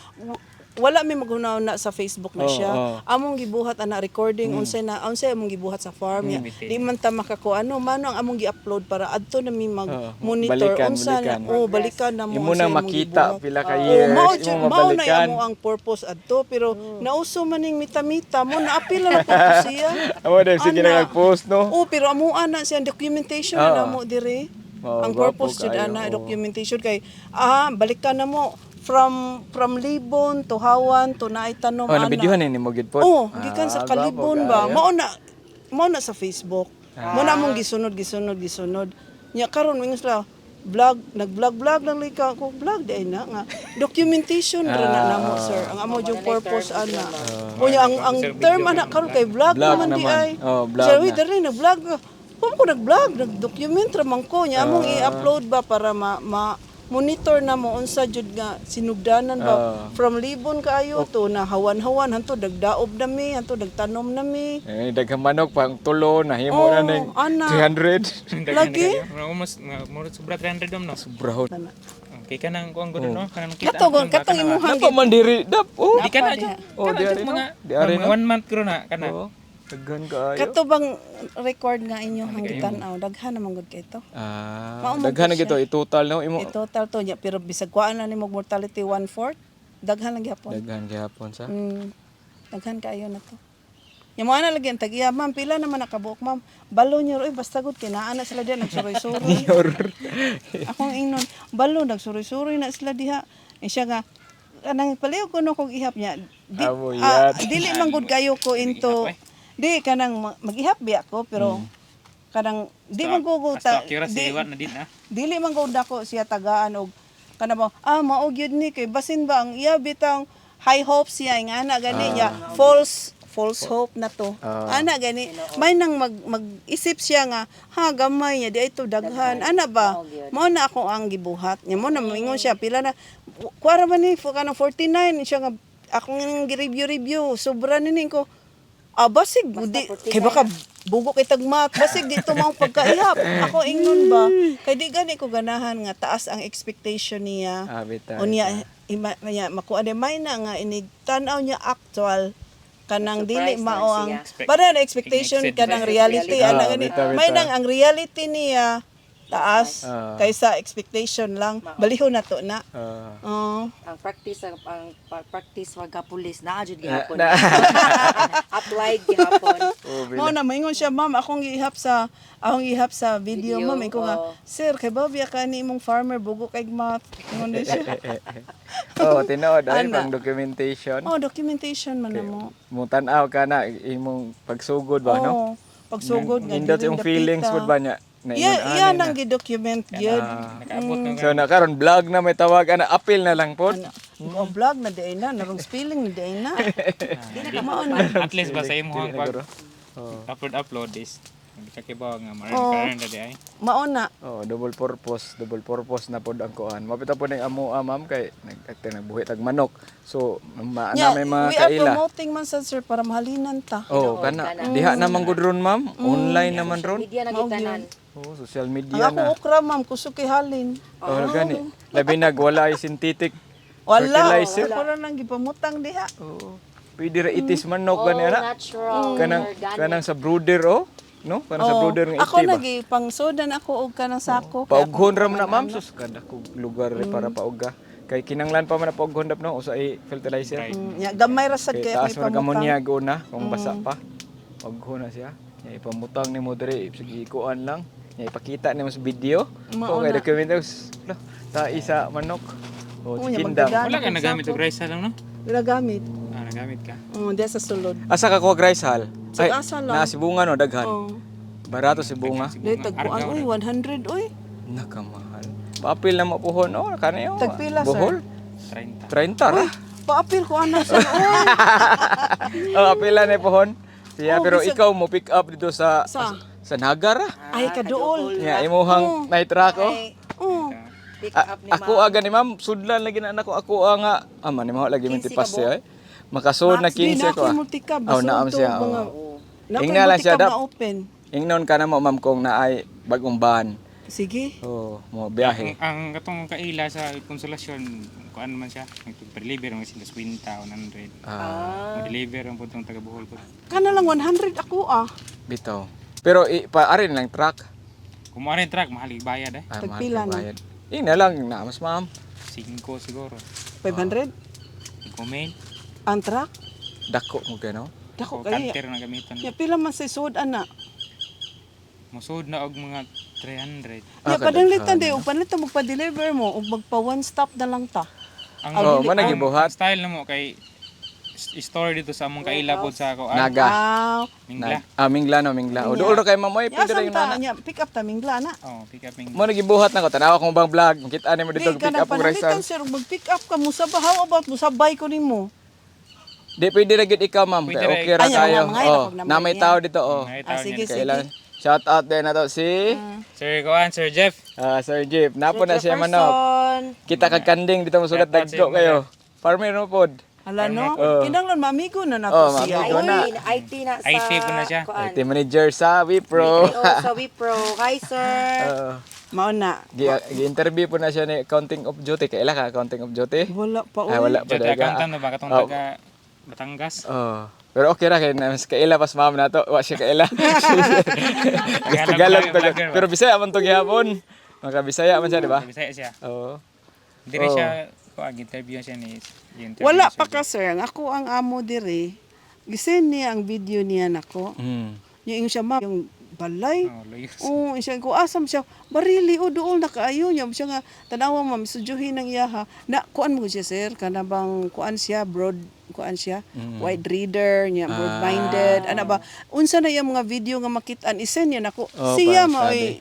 [SPEAKER 2] wala mi maghuna sa Facebook na
[SPEAKER 3] Oo,
[SPEAKER 2] siya.
[SPEAKER 3] oo.
[SPEAKER 2] Among gibuhat ana recording unsay na unsay among gibuhat sa farm niya. Di man ta makako ano mano ang among gi-upload para adto na mi mag
[SPEAKER 3] Oo,
[SPEAKER 2] monitor
[SPEAKER 3] balikan,
[SPEAKER 2] unsa na
[SPEAKER 3] balikan.
[SPEAKER 2] oh balikan na mo
[SPEAKER 3] Imo
[SPEAKER 2] unsay
[SPEAKER 3] nang
[SPEAKER 2] among
[SPEAKER 3] makita
[SPEAKER 2] gibuhat.
[SPEAKER 3] pila ka
[SPEAKER 2] Oo,
[SPEAKER 3] years,
[SPEAKER 2] mao
[SPEAKER 3] imo
[SPEAKER 2] jud- mao na
[SPEAKER 3] mabalikan.
[SPEAKER 2] amo ang purpose adto pero nauso maning mita-mita mo naapil na po siya.
[SPEAKER 3] Amo dahil sige
[SPEAKER 2] Ana.
[SPEAKER 3] na nag-post no.
[SPEAKER 2] Oh, pero amo ana siya documentation
[SPEAKER 3] Oo.
[SPEAKER 2] na mo dire.
[SPEAKER 3] Oo,
[SPEAKER 2] Ang
[SPEAKER 3] gwapo
[SPEAKER 2] purpose jud
[SPEAKER 3] kaayo,
[SPEAKER 2] ana
[SPEAKER 3] oo.
[SPEAKER 2] documentation kay balikan na mo from Libon to Hawan to naay tanom
[SPEAKER 3] Oh,
[SPEAKER 2] ana.
[SPEAKER 3] nabidyohan ni mo gid pod.
[SPEAKER 2] Oh, gikan sa
[SPEAKER 3] Ah,
[SPEAKER 2] Kalibon
[SPEAKER 3] gwapo
[SPEAKER 2] ba.
[SPEAKER 3] kaayo.
[SPEAKER 2] Mao na sa Facebook. Mao na among gisunod gisunod gisunod. Nya karon mingon sila vlog, nag-vlog vlog lang lika ko vlog di ay na nga documentation ra na namo, sir. Ang amo jud purpose ana. Unya ang term ana karon kay vlog,
[SPEAKER 3] Vlog
[SPEAKER 2] naman di
[SPEAKER 3] naman.
[SPEAKER 2] ay.
[SPEAKER 3] Oh, vlog
[SPEAKER 2] Sir, uy,
[SPEAKER 3] na.
[SPEAKER 2] diri nag-vlog. Kung ko nag-vlog, nag-document ra man ko nya among i-upload ba para ma monitor na mo unsa jud nga sinugdanan ba from Libon kaayo to na hawan-hawan hanto dagdaob na mi hanto dagtanom na mi.
[SPEAKER 3] Eh, daghang manok pang tulo nahimo
[SPEAKER 2] Oh,
[SPEAKER 3] na ning
[SPEAKER 2] ana.
[SPEAKER 3] 300.
[SPEAKER 1] Daghan
[SPEAKER 2] Lagi?
[SPEAKER 1] na kayo. Mga almost mga murag sobra 300 dom no.
[SPEAKER 3] Sobrahon.
[SPEAKER 1] Okay kanang kuan gud no, kanang kita.
[SPEAKER 2] Kato gon katong imuhang
[SPEAKER 3] Napa man diri dap oh.
[SPEAKER 1] Di kana jud.
[SPEAKER 3] Oh,
[SPEAKER 1] Kana
[SPEAKER 3] di
[SPEAKER 1] jud
[SPEAKER 3] ari no.
[SPEAKER 1] mga
[SPEAKER 3] Di ari
[SPEAKER 1] mga
[SPEAKER 3] no.
[SPEAKER 1] one month kro na kana.
[SPEAKER 3] Oh, daghan kaayo.
[SPEAKER 2] Kato bang record nga inyo hang gitan-aw daghan naman gud kay to.
[SPEAKER 3] Ah,
[SPEAKER 2] Mao man
[SPEAKER 3] daghan na
[SPEAKER 2] gud
[SPEAKER 3] gito i-total no imo.
[SPEAKER 2] I total to niya pero bisag kuan na nimo mortality 1/4 daghan lang gyapon.
[SPEAKER 3] Daghan gihapon sa.
[SPEAKER 2] Daghan kaayo na to. Yung mga na lagi ang tag-iya, ma'am, pila naman nakabuok, ma'am. Balo niyo, oy, basta gud kinaan na sila diha, nagsuroy-suroy. Akong ingnon, balo, nagsuroy-suroy na sila diha. Eh, siya nga, kanang paliw ko no kog ihap niya. Di,
[SPEAKER 3] Amo yat.
[SPEAKER 2] dili man gud kayo ko into, di, kanang mag-ihap biya ko, pero, kanang, di man ko ko,
[SPEAKER 1] Basta accuracy
[SPEAKER 2] di,
[SPEAKER 1] wa na din ah.
[SPEAKER 2] dili man gud dako siya tagaan og kana ba mao gyud ni kay basin ba ang iya bitang high hopes siya nga ana gani niya false false hope na to, ana gani may nang mag-isip siya nga ha gamay niya di ay to daghan ana ba mao na ako ang gibuhat niya mo na moingon siya pila na kuara man ni kanang 49 siya nga akong gi-review review sobra ni ko. Basig di kay baka bugo kay tagmat basig dito maong pagkaihap ako ingnon ba kay di gani ko ganahan nga taas ang expectation niya.
[SPEAKER 3] Ah, bitaw,
[SPEAKER 2] Unya ima, niya makuha ni may na nga inig tan-aw niya actual kanang dili
[SPEAKER 4] Surprise na
[SPEAKER 2] mao ang
[SPEAKER 4] siya.
[SPEAKER 2] para na expectation
[SPEAKER 1] Exceed
[SPEAKER 2] kanang reality
[SPEAKER 3] Ah,
[SPEAKER 2] ana gani
[SPEAKER 3] bitaw,
[SPEAKER 2] may
[SPEAKER 3] bitaw.
[SPEAKER 2] nang ang reality niya taas kaysa expectation lang balihon na to na. Oh.
[SPEAKER 4] Ang practice ang practice wag pulis na jud gihapon.
[SPEAKER 3] Na-
[SPEAKER 4] Applied gihapon.
[SPEAKER 3] Oh,
[SPEAKER 2] Mao na maingon siya, ma'am, akong ihap sa video,
[SPEAKER 4] Video,
[SPEAKER 2] ma'am. Ikaw nga,
[SPEAKER 4] oo.
[SPEAKER 2] sir, kay Bobby ka ni imong farmer bugo kay math. Ingon din siya.
[SPEAKER 3] Oh, tinuod ay
[SPEAKER 2] Ana.
[SPEAKER 3] pang documentation.
[SPEAKER 2] Oh, documentation man na mo.
[SPEAKER 3] Mo tan-aw ka na imong pagsugod ba no?
[SPEAKER 2] Oh, pagsugod nga
[SPEAKER 3] Nindot
[SPEAKER 2] diri
[SPEAKER 3] yung feelings
[SPEAKER 2] dapita.
[SPEAKER 3] pud ba niya? Na
[SPEAKER 2] Iya,
[SPEAKER 3] ingon,
[SPEAKER 2] iya
[SPEAKER 3] ani
[SPEAKER 2] nang
[SPEAKER 3] na.
[SPEAKER 2] gi-document gyud.
[SPEAKER 1] Nakaabot na
[SPEAKER 3] So na karon vlog na may tawag ana appeal na lang pod.
[SPEAKER 2] Oh, vlog na di na, narong spelling na di na. Mao na.
[SPEAKER 1] At least ba sa imong pag
[SPEAKER 3] Oh.
[SPEAKER 1] upload upload is kakibaw nga maran karon na di ay.
[SPEAKER 2] Mao na.
[SPEAKER 3] Oh, double purpose na pod ang kuan. Mapita po ning amo ah, ma'am kay nag nagbuhi tag manok. So ma
[SPEAKER 2] Nya,
[SPEAKER 3] na may mga
[SPEAKER 2] we are
[SPEAKER 3] kaila.
[SPEAKER 2] promoting man sad sir para mahalinan ta.
[SPEAKER 3] Oh, kana. Diha naman gud ron ma'am. Online naman ron.
[SPEAKER 4] Media na gitanan.
[SPEAKER 3] Oh, social
[SPEAKER 2] Ang
[SPEAKER 3] media
[SPEAKER 2] akong
[SPEAKER 3] na.
[SPEAKER 2] okra ma'am kusog kay halin.
[SPEAKER 3] Oh, gani. Labi nag wala ay synthetic
[SPEAKER 2] Wala.
[SPEAKER 3] fertilizer.
[SPEAKER 2] Wala nang gipamutang diha.
[SPEAKER 3] Oo. Pwede ra itis manok gani ana.
[SPEAKER 4] Natural,
[SPEAKER 3] Kanang
[SPEAKER 4] organic.
[SPEAKER 3] kanang sa brooder oh. No? Kanang sa
[SPEAKER 2] Oo.
[SPEAKER 3] brooder nga
[SPEAKER 2] Ako
[SPEAKER 3] iti ba.
[SPEAKER 2] nagi pangsodan ako og kanang sako. Kaya
[SPEAKER 3] Paughon ra man na ma'am sus kada kog lugar ri para pauga. Kay kinanglan pa man na paughon dap no usa ay fertilizer.
[SPEAKER 2] Ya, gamay ra sad
[SPEAKER 3] Kay
[SPEAKER 2] kay
[SPEAKER 3] taas
[SPEAKER 2] may
[SPEAKER 3] man ang
[SPEAKER 2] pamutang.
[SPEAKER 3] ammonia una kung basa pa. Paughon na siya. Nya ipamutang nimo diri sige ikuan lang. Nya ipakita nimo sa video.
[SPEAKER 2] Mao
[SPEAKER 3] O kay
[SPEAKER 2] na.
[SPEAKER 3] document ta isa manok. O
[SPEAKER 2] Oo, nya
[SPEAKER 3] chicken dam.
[SPEAKER 2] magdadaan.
[SPEAKER 1] Wala ka nagamit og rice lang no.
[SPEAKER 2] Ginagamit.
[SPEAKER 1] Ah, nagamit ka.
[SPEAKER 2] Oh, diya sa sulod.
[SPEAKER 3] Asa ka kuha rice hal?
[SPEAKER 2] Sa asa lang.
[SPEAKER 3] Na si bunga no daghan.
[SPEAKER 2] Oh.
[SPEAKER 3] Barato si bunga.
[SPEAKER 2] Dahil tagpuan,
[SPEAKER 1] Argaw
[SPEAKER 2] uy, 100, uy.
[SPEAKER 3] Nakamahal. Paapil na mo puhon oh, kani oh.
[SPEAKER 2] Tagpila, sir?
[SPEAKER 3] Bohol?
[SPEAKER 1] 30.
[SPEAKER 3] 30 ra.
[SPEAKER 2] Paapil ko ana sir, uy.
[SPEAKER 3] Oh, apila na pohon. Siya,
[SPEAKER 2] Oh,
[SPEAKER 3] pero
[SPEAKER 2] bisag-
[SPEAKER 3] ikaw mo pick up dito sa
[SPEAKER 2] Sa?
[SPEAKER 3] sa Nagara.
[SPEAKER 2] Ay, kaduol.
[SPEAKER 3] Nya imuhang night truck oh.
[SPEAKER 4] Ay,
[SPEAKER 2] Oh.
[SPEAKER 4] pick up ni
[SPEAKER 3] Ako aga ni ma'am, sudlan lagi na anak ko ako nga ama ni mao lagi
[SPEAKER 4] 15
[SPEAKER 3] minti passe
[SPEAKER 4] ka
[SPEAKER 3] ay. Makasud na
[SPEAKER 2] Di
[SPEAKER 3] 15
[SPEAKER 2] na
[SPEAKER 3] ko.
[SPEAKER 2] ako
[SPEAKER 3] ah.
[SPEAKER 2] multicab.
[SPEAKER 3] Oh, naam siya.
[SPEAKER 2] Mga,
[SPEAKER 3] Oh.
[SPEAKER 2] na
[SPEAKER 3] Ingna lang siya,
[SPEAKER 2] multicab
[SPEAKER 3] dap.
[SPEAKER 2] na open.
[SPEAKER 3] Ingnon ka na mo ma'am kung naay bagong van.
[SPEAKER 2] Sige.
[SPEAKER 3] Oh, mo biyahe.
[SPEAKER 1] Ang katong kaila sa konsolasyon, kuan man siya, nagpa-deliver ang 50, 100.
[SPEAKER 3] Ah,
[SPEAKER 1] Mo-deliver ang puntong taga Bohol ko.
[SPEAKER 2] Kana lang 100 ako ah.
[SPEAKER 3] bitaw. Pero pa arin lang truck.
[SPEAKER 1] Kung mo rin truck, mahal bayad eh.
[SPEAKER 3] Ay, mahal
[SPEAKER 2] Tagpila
[SPEAKER 3] kay
[SPEAKER 2] na?
[SPEAKER 3] bayad. Ingna lang na mas ma'am.
[SPEAKER 1] 5 siguro.
[SPEAKER 2] 500
[SPEAKER 1] 5 mail.
[SPEAKER 2] ang truck.
[SPEAKER 3] Dako mo gano.
[SPEAKER 2] Dako
[SPEAKER 1] O
[SPEAKER 2] kay.
[SPEAKER 1] kanter na gamiton.
[SPEAKER 2] Ya pila man sa sud ana.
[SPEAKER 1] Musod na og mga 300.
[SPEAKER 3] Ah,
[SPEAKER 2] Ya padanglitan day ug panlitan magpa-deliver mo ug magpa one stop na lang ta.
[SPEAKER 1] Ang
[SPEAKER 3] Oh, mo nagibuhat.
[SPEAKER 1] ang style na mo kay store dito sa among kaila pod sa ako.
[SPEAKER 3] Naga.
[SPEAKER 2] Ah,
[SPEAKER 1] Mingla.
[SPEAKER 3] Ah, mingla no, mingla. O dool ra kay ma'am oy,
[SPEAKER 2] ya
[SPEAKER 3] pwede ra
[SPEAKER 2] sam
[SPEAKER 3] yung
[SPEAKER 2] ta
[SPEAKER 3] nana.
[SPEAKER 2] nya pick up ta mingla na.
[SPEAKER 1] Oh, pick up mingla.
[SPEAKER 3] Mo nagibuhat na ko tanawa kong bang vlog. Makita nimo dito
[SPEAKER 2] Di
[SPEAKER 3] pick
[SPEAKER 2] ka na
[SPEAKER 3] up og rice.
[SPEAKER 2] pananglitan sir ug mag-pick up ka mo sa how about mo sabay ko nimo.
[SPEAKER 3] Di pwede ra gyud ikaw ma'am.
[SPEAKER 1] Pwede
[SPEAKER 3] Kay
[SPEAKER 1] ra
[SPEAKER 3] okay ra
[SPEAKER 2] Ay,
[SPEAKER 3] kayo.
[SPEAKER 2] mga
[SPEAKER 3] Oh,
[SPEAKER 2] mga
[SPEAKER 3] na may
[SPEAKER 2] niya.
[SPEAKER 3] tao dito oh.
[SPEAKER 1] Ay,
[SPEAKER 2] Ah,
[SPEAKER 1] tao
[SPEAKER 2] sige,
[SPEAKER 1] niya.
[SPEAKER 2] sige.
[SPEAKER 3] Kailan shout out din na to si
[SPEAKER 1] Sir Kuan, Sir Jeff.
[SPEAKER 3] ah, Sir Jeep. Napo na siya manok.
[SPEAKER 4] Jefferson.
[SPEAKER 3] Kita kag kanding dito mo sugat
[SPEAKER 1] Shout out
[SPEAKER 3] dagko
[SPEAKER 1] sa inyo.
[SPEAKER 3] kayo. Farmer no pod.
[SPEAKER 2] Hala no.
[SPEAKER 3] Oh.
[SPEAKER 2] Kinahanglan mamigo na nato
[SPEAKER 3] Oh,
[SPEAKER 2] siya.
[SPEAKER 3] mamigo
[SPEAKER 2] Uy,
[SPEAKER 3] na.
[SPEAKER 4] IT na sa
[SPEAKER 1] IT po na siya.
[SPEAKER 4] kuan.
[SPEAKER 3] IT manager sa Wipro.
[SPEAKER 4] BPO sa Wipro. Hi, sir.
[SPEAKER 2] Mao na.
[SPEAKER 3] Gi-interview po na siya ni accounting of duty. Kaila ka accounting of duty?
[SPEAKER 2] Wala pa uy.
[SPEAKER 3] Ay, wala pa
[SPEAKER 1] Jud
[SPEAKER 3] daga.
[SPEAKER 1] accountant na ba katong
[SPEAKER 3] Oh.
[SPEAKER 1] taga Batangas.
[SPEAKER 3] Oh. Pero okay ra kay na mas kaila pas ma'am na to. Wa siya kaila. Tagalog,
[SPEAKER 1] Tagalog,
[SPEAKER 3] Tagalog.
[SPEAKER 1] vlogger ba?
[SPEAKER 3] Pero Bisaya man to gihapon. Maka Bisaya man siya, di ba?
[SPEAKER 1] Bisaya siya.
[SPEAKER 3] Oo.
[SPEAKER 1] Dire
[SPEAKER 3] Oh.
[SPEAKER 1] siya kuan interview siya ni interview
[SPEAKER 2] Wala
[SPEAKER 1] ni Sir
[SPEAKER 2] pa ka sir. Ang ako ang amo dire. Gisend niya ang video niya nako. Yung siya ma'am, yung balay.
[SPEAKER 1] Jeff. Oh, layo.
[SPEAKER 2] Oo, siya ko asam siya. Barili o dool na kaayo niya. Siya nga tanawa ma'am sudyuhin ang iyaha. Na kuan mo siya sir kana bang kuan siya broad kuan siya wide reader niya broad minded ana ba unsa na iyang mga video nga makit-an isend niya nako.
[SPEAKER 3] Oh,
[SPEAKER 2] Siya
[SPEAKER 3] parang
[SPEAKER 2] maoy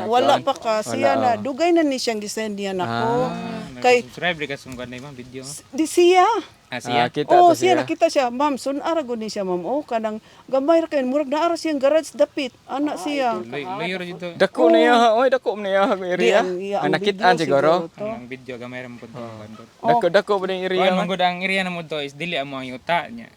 [SPEAKER 2] wala pa ka siya
[SPEAKER 3] Wala,
[SPEAKER 2] na
[SPEAKER 3] oh.
[SPEAKER 2] dugay na ni siyang gisend niya nako.
[SPEAKER 1] Ah,
[SPEAKER 2] Kay
[SPEAKER 1] subscribe ka sa kuan na ibang video.
[SPEAKER 2] di siya.
[SPEAKER 1] Ah, siya.
[SPEAKER 3] Ah, kita
[SPEAKER 2] Oh,
[SPEAKER 3] to
[SPEAKER 2] siya nakita siya, ma'am, sun-ara gud ni siya, ma'am. Oh, kanang gamay ra kay murag naara siyang garage dapit. Ana siya.
[SPEAKER 1] Layo ra dito.
[SPEAKER 3] Dako na iya, oy dako na iya ang
[SPEAKER 2] Di,
[SPEAKER 3] area.
[SPEAKER 2] ang iya,
[SPEAKER 3] Ang
[SPEAKER 2] ang
[SPEAKER 3] nakitaan
[SPEAKER 2] video
[SPEAKER 3] siguro.
[SPEAKER 2] to.
[SPEAKER 1] Ang video gamay ra mo pud kuan to.
[SPEAKER 3] Dako dako pa ning area.
[SPEAKER 1] Kuan man gud ang area na mo to is dili amo ang yuta niya.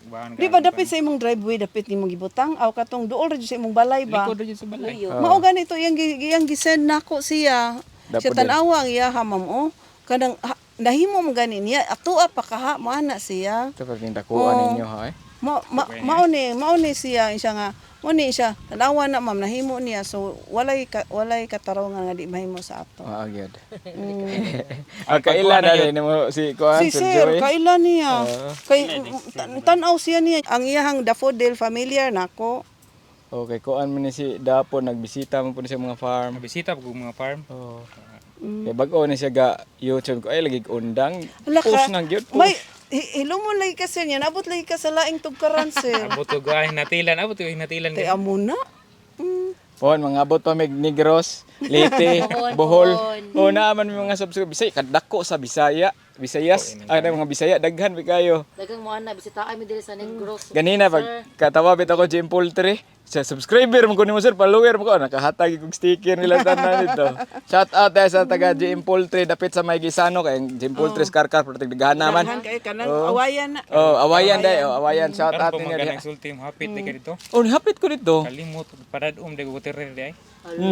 [SPEAKER 1] Kuan
[SPEAKER 2] Di ba dapit sa imong driveway dapit nimong gibutang aw katong duol ra jud sa imong balay ba?
[SPEAKER 1] Likod ra jud sa balay.
[SPEAKER 2] Mao ganito iyang iyang gisend nako siya.
[SPEAKER 3] Dapo
[SPEAKER 2] Siya
[SPEAKER 3] din.
[SPEAKER 2] tan-awa ang iyaha ma'am oh. Kanang ha, nahimo mo gani niya atoa pa kaha mo ana siya.
[SPEAKER 3] Ito pa ning dakuan ninyo ha. eh.
[SPEAKER 2] Mao ni siya siya nga mo ni siya tan-awa na ma'am nahimo niya so walay katarongan nga di mahimo sa ato.
[SPEAKER 3] Ah, gyud. Ah, kaila na rin mo si kuan
[SPEAKER 2] Si
[SPEAKER 3] Sir
[SPEAKER 2] sir,
[SPEAKER 3] Joey.
[SPEAKER 2] kaila niya. Kay tan-aw siya niya ang iyahang daffodil familiar nako.
[SPEAKER 3] Okay, kuan man ni si Dapo nagbisita man po ni sa mga farm.
[SPEAKER 1] Bisita pag mga farm.
[SPEAKER 3] Oh. Kay bag-o ni siya ga YouTube ko ay lagi undang.
[SPEAKER 2] Hala ka.
[SPEAKER 3] Post nang gyud.
[SPEAKER 2] May hilumon lagi ka sir niya, nabot lagi ka sa laing tugkaran sir.
[SPEAKER 1] Abot ko ay natilan, abot ko hinatilan.
[SPEAKER 2] Kay amo na.
[SPEAKER 3] Pon mga abot pa mig Negros, Leyte, Bohol. Oh, naa man may mga subscribe Bisaya kadako sa Bisaya, Visayas. Ay mga Bisaya daghan bi kayo.
[SPEAKER 4] Dagang mo ana bisita ay mi diri sa Negros.
[SPEAKER 3] Ganina pag katawa bit ako Jim Poultry, sa subscriber mo ko nimo sir, follower mo ko nakahatag kog sticker nila tanan dito. Shout out tayo sa taga Jim Poultry dapit sa may Gisano kay ang Jim Poultry oh. Karkar pero tigdaghan naman.
[SPEAKER 2] Daghan kay kanang awayan na.
[SPEAKER 3] Oh, awayan dai, oh, awayan shout
[SPEAKER 1] Karon
[SPEAKER 3] out
[SPEAKER 1] po
[SPEAKER 3] ninyo diha.
[SPEAKER 1] maganang sulti mo hapit di ka dito.
[SPEAKER 3] Oh, hapit ko dito.
[SPEAKER 1] Kalimot paradom di ko terer di ay.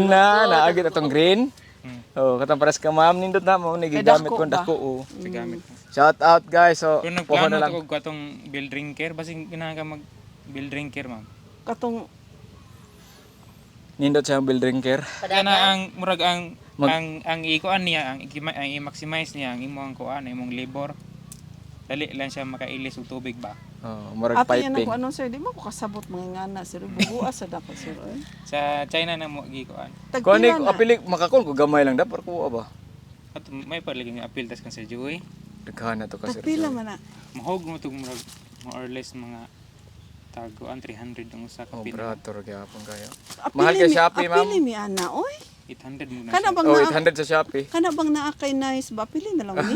[SPEAKER 3] Na, naagit atong green. Oh, katong pares ka ma'am nindot na mo ni gigamit
[SPEAKER 2] dako
[SPEAKER 3] ko
[SPEAKER 2] ba?
[SPEAKER 3] dako oh.
[SPEAKER 1] Sa gamit.
[SPEAKER 3] Shout out guys. So,
[SPEAKER 1] Kung
[SPEAKER 3] poho
[SPEAKER 1] nagplano
[SPEAKER 3] na lang.
[SPEAKER 1] to og katong bill drinker basin ganahan ka mag bill drinker ma'am.
[SPEAKER 2] Katong
[SPEAKER 3] Nindot siya ang bill drinker.
[SPEAKER 1] Kana ang murag ang ang ikuan niya ang i-maximize niya ang imong kuan imong labor. Dali lang siya makailis og tubig ba.
[SPEAKER 3] Oh, murag
[SPEAKER 2] ato yan
[SPEAKER 3] piping.
[SPEAKER 2] ako ano sir, di mo ko kasabot mga ngana sir, bubuas sa dako sir. Oy.
[SPEAKER 1] Sa China na mo gikuan.
[SPEAKER 3] Kuan ni
[SPEAKER 2] Tagpila na.
[SPEAKER 3] apili makakon ko gamay lang dapat ko ba.
[SPEAKER 1] At may pa lagi nga appeal tas kan sa Joey.
[SPEAKER 3] Daghan na to ka, Sir
[SPEAKER 2] Tagpila
[SPEAKER 3] Joey.
[SPEAKER 2] man na.
[SPEAKER 1] Mahog mo tug murag more or less mga taguan 300 ang usa ka
[SPEAKER 3] Oh,
[SPEAKER 1] pin.
[SPEAKER 3] brator gyapon kayo.
[SPEAKER 2] Apili
[SPEAKER 3] Mahal kay
[SPEAKER 2] mi-
[SPEAKER 3] Shopee, ma'am.
[SPEAKER 2] Apili mi ana, oy.
[SPEAKER 1] 800 mo na
[SPEAKER 2] Kana
[SPEAKER 1] siya.
[SPEAKER 2] bang
[SPEAKER 3] Oh,
[SPEAKER 2] naa
[SPEAKER 3] 800 sa Shopee.
[SPEAKER 2] kana bang naa kay nice ba? Pili na lang ni.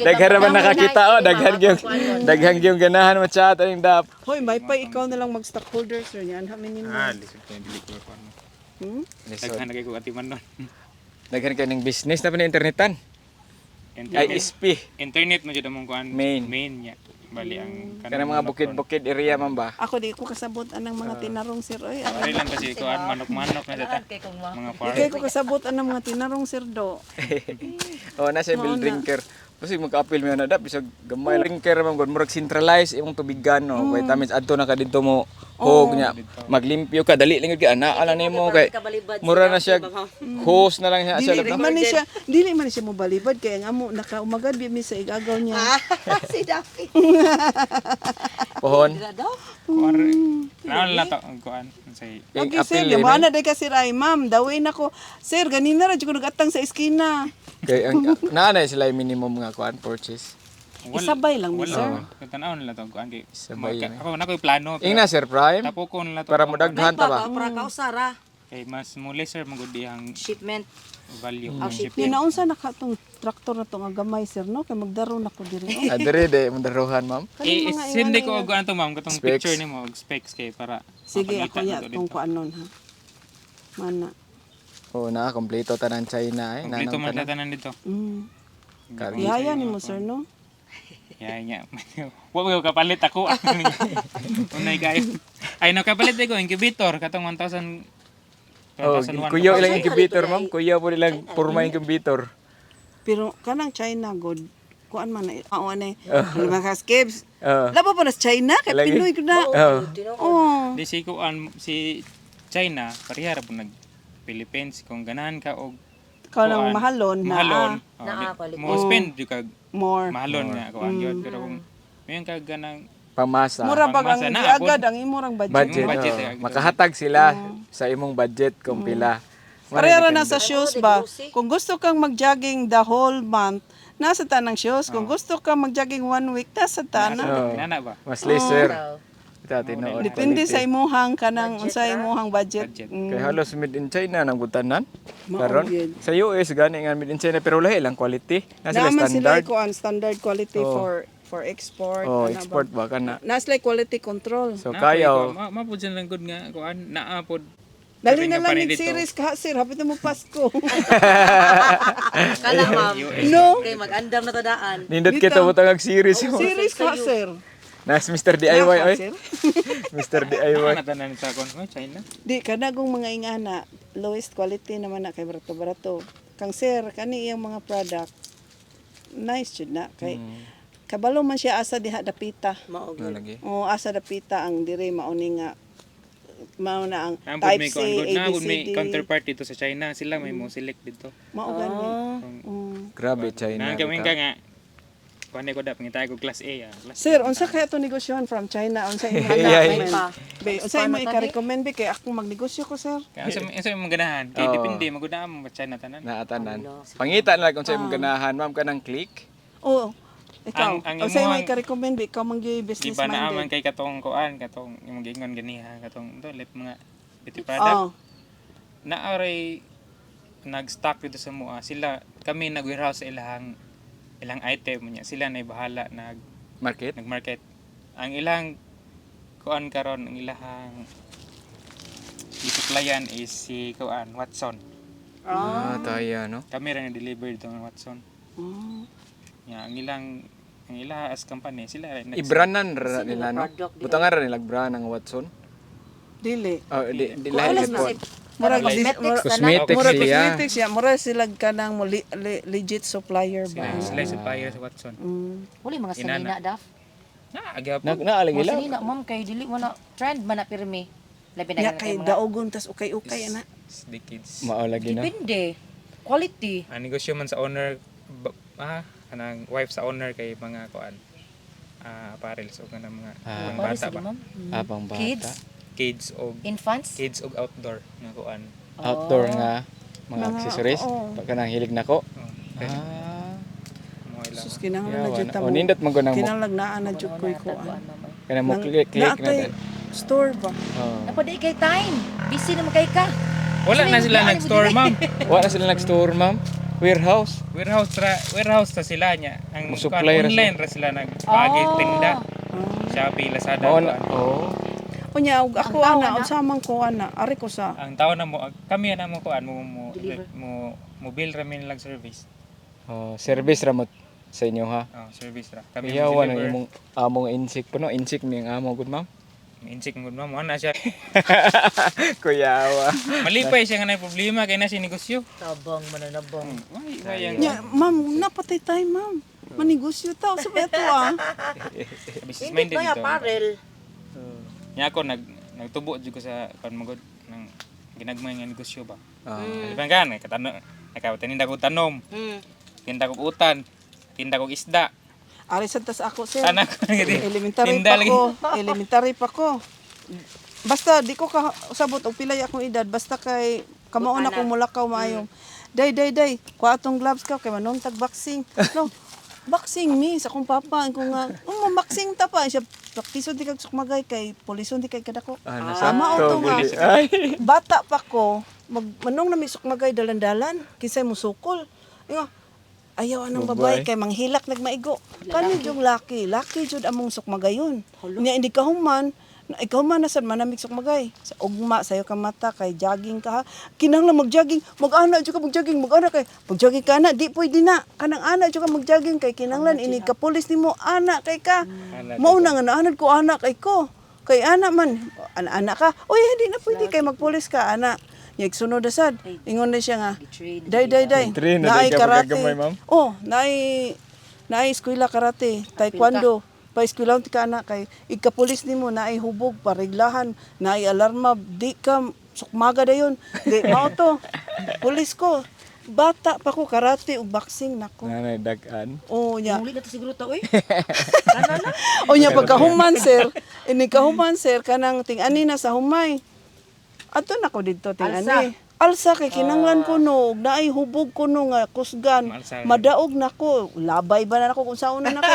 [SPEAKER 3] Daghan ra man nakakita oh, daghan gyung ganahan mo chat aning dap.
[SPEAKER 2] Hoy, may pa ikaw na lang mag stockholder, sir niyan. Haminin mo.
[SPEAKER 1] Ah, lisod kay dili ko kuan.
[SPEAKER 3] Lisod.
[SPEAKER 1] Daghan na kay ko atiman nun.
[SPEAKER 3] Daghan kay ning business na pa ni internetan.
[SPEAKER 1] Internet,
[SPEAKER 3] Ay SP.
[SPEAKER 1] internet mo jud among kuan
[SPEAKER 3] Main.
[SPEAKER 1] Main niya. Bali ang
[SPEAKER 3] Kanang mga bukid-bukid area man ba?
[SPEAKER 2] Ako di ko kasabot anang mga tinarong, sir oy.
[SPEAKER 1] Pare lang kasi kuan manok-manok na ta.
[SPEAKER 4] Kay kung ma.
[SPEAKER 1] Mga
[SPEAKER 2] Di
[SPEAKER 1] farm.
[SPEAKER 2] kay ko kasabot anang mga tinarong, sir do.
[SPEAKER 3] Oh, na siya bill drinker. Basta magka-appeal mo na dap bisag gamay drinker man gud murag centralized imong tubigan no. Vitamins adto na ka didto mo hog nya. Maglimpyo ka dali lang gyud kay ana ala nimo kay mura na siya hose na lang siya sa
[SPEAKER 2] Dili
[SPEAKER 3] loob.
[SPEAKER 2] man ni siya, dili man ni siya mobalibad kay ang amo nakaumagad bi mi sa igagaw niya.
[SPEAKER 4] Si Daffy.
[SPEAKER 3] Pohon.
[SPEAKER 4] Dira daw.
[SPEAKER 1] Kuan naon lang to ang kuan say
[SPEAKER 3] Yung
[SPEAKER 2] Okay, sir,
[SPEAKER 3] appeal eh,
[SPEAKER 2] yaman na day ka, sir, ay, ma'am, dawin ako. Sir, ganina ra jud ko nagatang sa eskina.
[SPEAKER 3] Kay ang naa na sila yung minimum nga kuan purchase.
[SPEAKER 2] Isabay lang mi, sir.
[SPEAKER 1] Wala. Tan-awon lang to kuan kay
[SPEAKER 3] Isabay
[SPEAKER 1] magka-
[SPEAKER 3] lang.
[SPEAKER 1] Ako na ko'y plano. pero
[SPEAKER 3] Ingna Sir Prime
[SPEAKER 1] Tapokon lang to.
[SPEAKER 3] para mo daghan ta ba.
[SPEAKER 4] Para kausara.
[SPEAKER 1] Kay mas mo lesser magud ang
[SPEAKER 4] Shipment.
[SPEAKER 1] value
[SPEAKER 4] Oh,
[SPEAKER 1] ng
[SPEAKER 4] shipment.
[SPEAKER 2] Ni naunsa na ka tong traktor na to nga gamay, sir, no? Kay magdaro na ko diri. Oh.
[SPEAKER 3] Ah, diri de mandaruhan, ma'am.
[SPEAKER 2] Kaning
[SPEAKER 1] Eh,
[SPEAKER 2] mga
[SPEAKER 1] send
[SPEAKER 2] ingana
[SPEAKER 1] ko og ano to, ma'am, katong
[SPEAKER 3] Specs.
[SPEAKER 1] picture nimo og specs kay para
[SPEAKER 2] Sige,
[SPEAKER 1] mapangita
[SPEAKER 2] ako ya
[SPEAKER 1] na to
[SPEAKER 2] tong
[SPEAKER 1] dito.
[SPEAKER 2] kuanon ha. Mana.
[SPEAKER 3] Oh, na kompleto tanan China eh.
[SPEAKER 1] Kompleto
[SPEAKER 3] Nanong
[SPEAKER 1] man
[SPEAKER 3] tanan.
[SPEAKER 1] siya tanan dito.
[SPEAKER 2] Ihaya nimo, sir, no?
[SPEAKER 1] Ya nya. Wa ko kapalit ako. Unay kayo. Ay no kapalit ko incubator katong 1000.
[SPEAKER 3] Oh,
[SPEAKER 1] 1001.
[SPEAKER 3] kuya ilang incubator, ma'am. Kuya po nilang porma incubator.
[SPEAKER 2] Pero kanang China god, kuan man na mao na. Ano ba ka skips?
[SPEAKER 3] Oh.
[SPEAKER 2] Labo pa na sa China kay
[SPEAKER 3] Lagi.
[SPEAKER 2] Pinoy ko na.
[SPEAKER 3] Oh.
[SPEAKER 2] Oh.
[SPEAKER 1] Di si kuan si China pareha ra po nag Philippines kung ganahan ka og
[SPEAKER 2] Kanang
[SPEAKER 1] kuan,
[SPEAKER 2] mahalon na
[SPEAKER 1] mahalon
[SPEAKER 2] ah,
[SPEAKER 1] oh,
[SPEAKER 4] Naa, quality.
[SPEAKER 1] mo spend jud kag
[SPEAKER 2] more.
[SPEAKER 1] mahalon nga kuan yun pero kung mayon ka ganang
[SPEAKER 3] Pamasa.
[SPEAKER 2] Mura bag ang
[SPEAKER 1] Pangmasa na,
[SPEAKER 2] agad ang imong budget.
[SPEAKER 3] Budget.
[SPEAKER 1] Imong budget,
[SPEAKER 3] Oh.
[SPEAKER 1] eh.
[SPEAKER 3] Makahatag sila sa imong budget kung pila.
[SPEAKER 2] Pareha ra na sa shoes ba?
[SPEAKER 4] grocery.
[SPEAKER 2] Kung gusto kang mag-jogging the whole month, nasa tanang shoes. Kung gusto kang mag-jogging one week, nasa tanang.
[SPEAKER 3] Oh.
[SPEAKER 1] Nana ba?
[SPEAKER 3] Mas lesser. Ita tinuod.
[SPEAKER 2] Depende sa imuhang kanang unsa imuhang budget.
[SPEAKER 1] Budget.
[SPEAKER 3] Kay halos made in China nang butanan.
[SPEAKER 2] Mao
[SPEAKER 3] Karon
[SPEAKER 2] gyud.
[SPEAKER 3] sa US gani nga made in China pero lahi lang quality. Na sila
[SPEAKER 2] Naman sila
[SPEAKER 3] standard.
[SPEAKER 2] kuan standard quality
[SPEAKER 3] Oh.
[SPEAKER 2] for export.
[SPEAKER 3] Oh,
[SPEAKER 2] ana ba?
[SPEAKER 3] export ba kana.
[SPEAKER 2] Na sila quality control.
[SPEAKER 3] So kaya oh.
[SPEAKER 1] Ma mapud siya lang good nga kuan naa pod.
[SPEAKER 2] Dali na
[SPEAKER 1] Sabi nga
[SPEAKER 2] lang
[SPEAKER 1] pa rin
[SPEAKER 2] ni
[SPEAKER 1] dito.
[SPEAKER 2] series ka sir, hapit na mo Pasko.
[SPEAKER 4] Kana, ma'am.
[SPEAKER 2] No.
[SPEAKER 4] Kay mag-andam na tadaan.
[SPEAKER 3] Nindot kita butang ag series.
[SPEAKER 2] Series ka sir.
[SPEAKER 3] Nas Mr. DIY
[SPEAKER 2] Naka,
[SPEAKER 3] oy.
[SPEAKER 2] sir.
[SPEAKER 3] Mr. DIY.
[SPEAKER 1] Naa tanan sa kuan oh, China.
[SPEAKER 2] Di kanagong mga ingana, lowest quality naman na kay barato-barato. Kang sir, kani iyang mga product. Nice jud na kay kabalo man siya asa diha dapita.
[SPEAKER 4] Mao
[SPEAKER 3] No, lagi.
[SPEAKER 2] O asa dapita ang dire mauni nga mao na ang
[SPEAKER 1] Naa pod
[SPEAKER 2] type
[SPEAKER 1] may
[SPEAKER 2] C,
[SPEAKER 1] kuan good
[SPEAKER 2] A,
[SPEAKER 1] naa
[SPEAKER 2] B,
[SPEAKER 1] pod
[SPEAKER 2] C,
[SPEAKER 1] may
[SPEAKER 2] D.
[SPEAKER 1] counterpart dito sa China sila may mo select dito.
[SPEAKER 2] Mao gani. Mm.
[SPEAKER 3] Grabe China.
[SPEAKER 1] Naa kami
[SPEAKER 3] bitaw.
[SPEAKER 1] ka nga kuan ko da pangita ko class A ah. Class A.
[SPEAKER 2] Sir, unsa kaya to negosyohan from China? Unsa imo
[SPEAKER 3] Ay, ay.
[SPEAKER 2] i-recommend? Be, unsa imo i-recommend be kay akong magnegosyo ko, sir?
[SPEAKER 1] Kaya unsa imong ganahan? Kay
[SPEAKER 3] Oo.
[SPEAKER 1] depende magudaan mo ba China tanan.
[SPEAKER 3] Naatanan. Pangita na lang kung sa imong ganahan, ma'am, kanang click.
[SPEAKER 2] Oo. Ikaw,
[SPEAKER 1] Ang
[SPEAKER 2] unsa imo
[SPEAKER 1] imuhang-
[SPEAKER 2] i-recommend be? Ikaw man gyud
[SPEAKER 1] Di
[SPEAKER 2] business
[SPEAKER 1] ba naa man
[SPEAKER 2] minded.
[SPEAKER 1] kay katong kuan katong imong giingon ganiha katong to like mga beauty product.
[SPEAKER 2] Oh.
[SPEAKER 1] Naaray nag-stock dito sa mua sila kami nag-warehouse sa ilahang ilang item niya sila na bahala nag
[SPEAKER 3] Market.
[SPEAKER 1] nag-market ang ilang kuan karon ang ilahang i-supplyan is si kuan Watson.
[SPEAKER 3] Ah, tayo, no?
[SPEAKER 1] Kami ra deliver dito ng Watson.
[SPEAKER 2] Oh.
[SPEAKER 1] Ya, ang ilang ang ilaha as company sila ra nag-
[SPEAKER 3] Ibranan ra nila, no?
[SPEAKER 4] Product, di
[SPEAKER 3] Butangan ra nila brand ang Watson.
[SPEAKER 2] Dili.
[SPEAKER 3] Oh, di, di lahi
[SPEAKER 4] Wala
[SPEAKER 3] gid po.
[SPEAKER 2] Murag
[SPEAKER 4] Cosmetics
[SPEAKER 3] Cosmetics
[SPEAKER 2] murag
[SPEAKER 3] siya.
[SPEAKER 2] cosmetics siya. Murag sila kanang mo legit supplier
[SPEAKER 1] sila,
[SPEAKER 2] ba?
[SPEAKER 1] sila supplier sa Watson.
[SPEAKER 4] Wala mga
[SPEAKER 1] Inana.
[SPEAKER 4] sanina daf.
[SPEAKER 1] Na agapon.
[SPEAKER 3] Na naalang
[SPEAKER 4] Mga
[SPEAKER 3] ila.
[SPEAKER 4] sanina ma'am kay dili mo na trend man na pirmi. Labi na
[SPEAKER 2] Ya
[SPEAKER 4] ganun
[SPEAKER 2] kay
[SPEAKER 4] kay mga
[SPEAKER 2] daogon tas ukay-ukay ana.
[SPEAKER 1] The kids.
[SPEAKER 3] Mao lagi no.
[SPEAKER 4] Depende. Quality.
[SPEAKER 1] Ang negosyo man sa owner kanang wife sa owner kay mga kuan apparels o kanang mga
[SPEAKER 3] Ah.
[SPEAKER 1] pang
[SPEAKER 4] Para
[SPEAKER 1] bata
[SPEAKER 4] sige
[SPEAKER 1] ba
[SPEAKER 4] ma'am.
[SPEAKER 3] Ah, pang bata.
[SPEAKER 4] Kids,
[SPEAKER 1] kids og
[SPEAKER 4] infants.
[SPEAKER 1] kids og outdoor nga kuan.
[SPEAKER 3] Outdoor nga mga
[SPEAKER 2] Mga-
[SPEAKER 3] accessories.
[SPEAKER 2] oo.
[SPEAKER 3] Pagka nang hilig nako.
[SPEAKER 1] Oh,
[SPEAKER 3] Ah.
[SPEAKER 1] ila.
[SPEAKER 2] Sus, kinahanglan na
[SPEAKER 3] Yawa
[SPEAKER 2] jud
[SPEAKER 3] na.
[SPEAKER 2] ta
[SPEAKER 3] Oh,
[SPEAKER 2] mo.
[SPEAKER 3] nindot man gud nang mo.
[SPEAKER 2] Kinahanglan naa na jud ko'y kuan.
[SPEAKER 3] Kana mo click click na.
[SPEAKER 2] Naatay store ba?
[SPEAKER 3] Oh.
[SPEAKER 4] Napad kay time. Busy naman kay ka.
[SPEAKER 1] Wala na sila nag-store, ma'am.
[SPEAKER 3] Wala sila nag-store, ma'am. Warehouse.
[SPEAKER 1] Warehouse ta sila niya. Ang
[SPEAKER 3] Mo supply ra
[SPEAKER 1] kuan, online ra sila nagbagi tinda. Shopee, Lazada.
[SPEAKER 3] Mao na.
[SPEAKER 1] Kuan.
[SPEAKER 3] Oh.
[SPEAKER 2] Unya og ako ana, unsa man ko ana, ari ko sa
[SPEAKER 1] Ang tao na mo kami na mo kuan mo mo mo mo bill ra min lang service.
[SPEAKER 3] Oh, service ra mo sa inyo ha.
[SPEAKER 1] Oh, service ra. Kami mo
[SPEAKER 3] Iyawan ang
[SPEAKER 1] deliver.
[SPEAKER 3] imong among insik po no, insik ni ang amo gud, ma'am.
[SPEAKER 1] Insik mo ma'am, ana siya.
[SPEAKER 3] Kuyawa.
[SPEAKER 1] Malipay siya nga na problema kay na siya negosyo.
[SPEAKER 4] Tabang mananabang.
[SPEAKER 1] Why ang
[SPEAKER 2] Nya, ma'am, napatay tayo, ma'am. Manegosyo ta, sa ba ito ah?
[SPEAKER 1] business
[SPEAKER 4] Hindi
[SPEAKER 1] minded
[SPEAKER 4] ba ya
[SPEAKER 1] ito.
[SPEAKER 4] parel?
[SPEAKER 1] Nya ako nagtubo jud ko sa kuan mo gud nang ginagmay nga negosyo ba.
[SPEAKER 3] Ah.
[SPEAKER 1] Di ba kan katano nakataninda ko tanom, tinda ko utan, tinda ko isda.
[SPEAKER 2] Ari sa tas ako, sir.
[SPEAKER 1] Sana ko nagiti.
[SPEAKER 2] Elementary
[SPEAKER 1] Tinda
[SPEAKER 2] pa
[SPEAKER 1] lagi.
[SPEAKER 2] ko. Elementary pa ko. Basta di ko kasabot og pilay akong edad basta kay kamao na ko mulakaw maayo. Day day day, kuha atong gloves ka kay manuntag boxing. No. Boxing mi sa akong papa ko nga, um, boxing ta pa siya praktison di kag sukmagay kay polison di kay kadako.
[SPEAKER 3] Ah,
[SPEAKER 2] Tama
[SPEAKER 3] nasakto,
[SPEAKER 2] to nga.
[SPEAKER 3] guli. Ay.
[SPEAKER 2] Bata pa ko, mag manong na mi sukmagay dalan-dalan kinsay musukol. Ingo, ayaw anang babae
[SPEAKER 3] Babae.
[SPEAKER 2] kay manghilak nagmaigo. Kani jud laki, laki jud among sukmagayon. Nya hindi ka human, na ikaw man nasad manamig sukmagay. Sa ugma sayo ka mata kay jogging ka ha. Kinahanglan mag-jogging, mag-ana jud ka mag-jogging, mag-ana kay pag-jogging ka na di pwede na. Kanang ana jud ka mag-jogging kay kinahanglan ini ka pulis nimo ana kay ka. Mao na nga naanad ko ana kay ko. Kay ana man, ana-ana ka. Uy, hindi na pwede kay magpulis ka ana. Nya igsunod na sad. Ingon na siya nga.
[SPEAKER 4] Gitrain na
[SPEAKER 2] Day day day.
[SPEAKER 3] Gitrain na
[SPEAKER 2] Naay
[SPEAKER 3] day ka
[SPEAKER 2] karate.
[SPEAKER 3] pagkagamay, ma'am.
[SPEAKER 2] Oh, naay eskwela karate, taekwondo. Pa eskwela ti ka ana kay igkapulis nimo naay hubog pareglahan, naay alarma, di ka sukmaga dayon. Di mao to. Pulis ko. Bata pa ko karate ug boxing nako.
[SPEAKER 3] Nanay dag-an.
[SPEAKER 2] Oh, nya.
[SPEAKER 4] Muli na to siguro ta oy.
[SPEAKER 2] O nya pagkahuman sir, ini kahuman sir kanang ting-ani na sa humay. Ato na ko didto ting-ani. Alsa kay kinanglan ko no, og naay hubog ko no nga kusgan.
[SPEAKER 1] Maalsa.
[SPEAKER 2] Madaog nako, labay ba na nako kung saon na nako.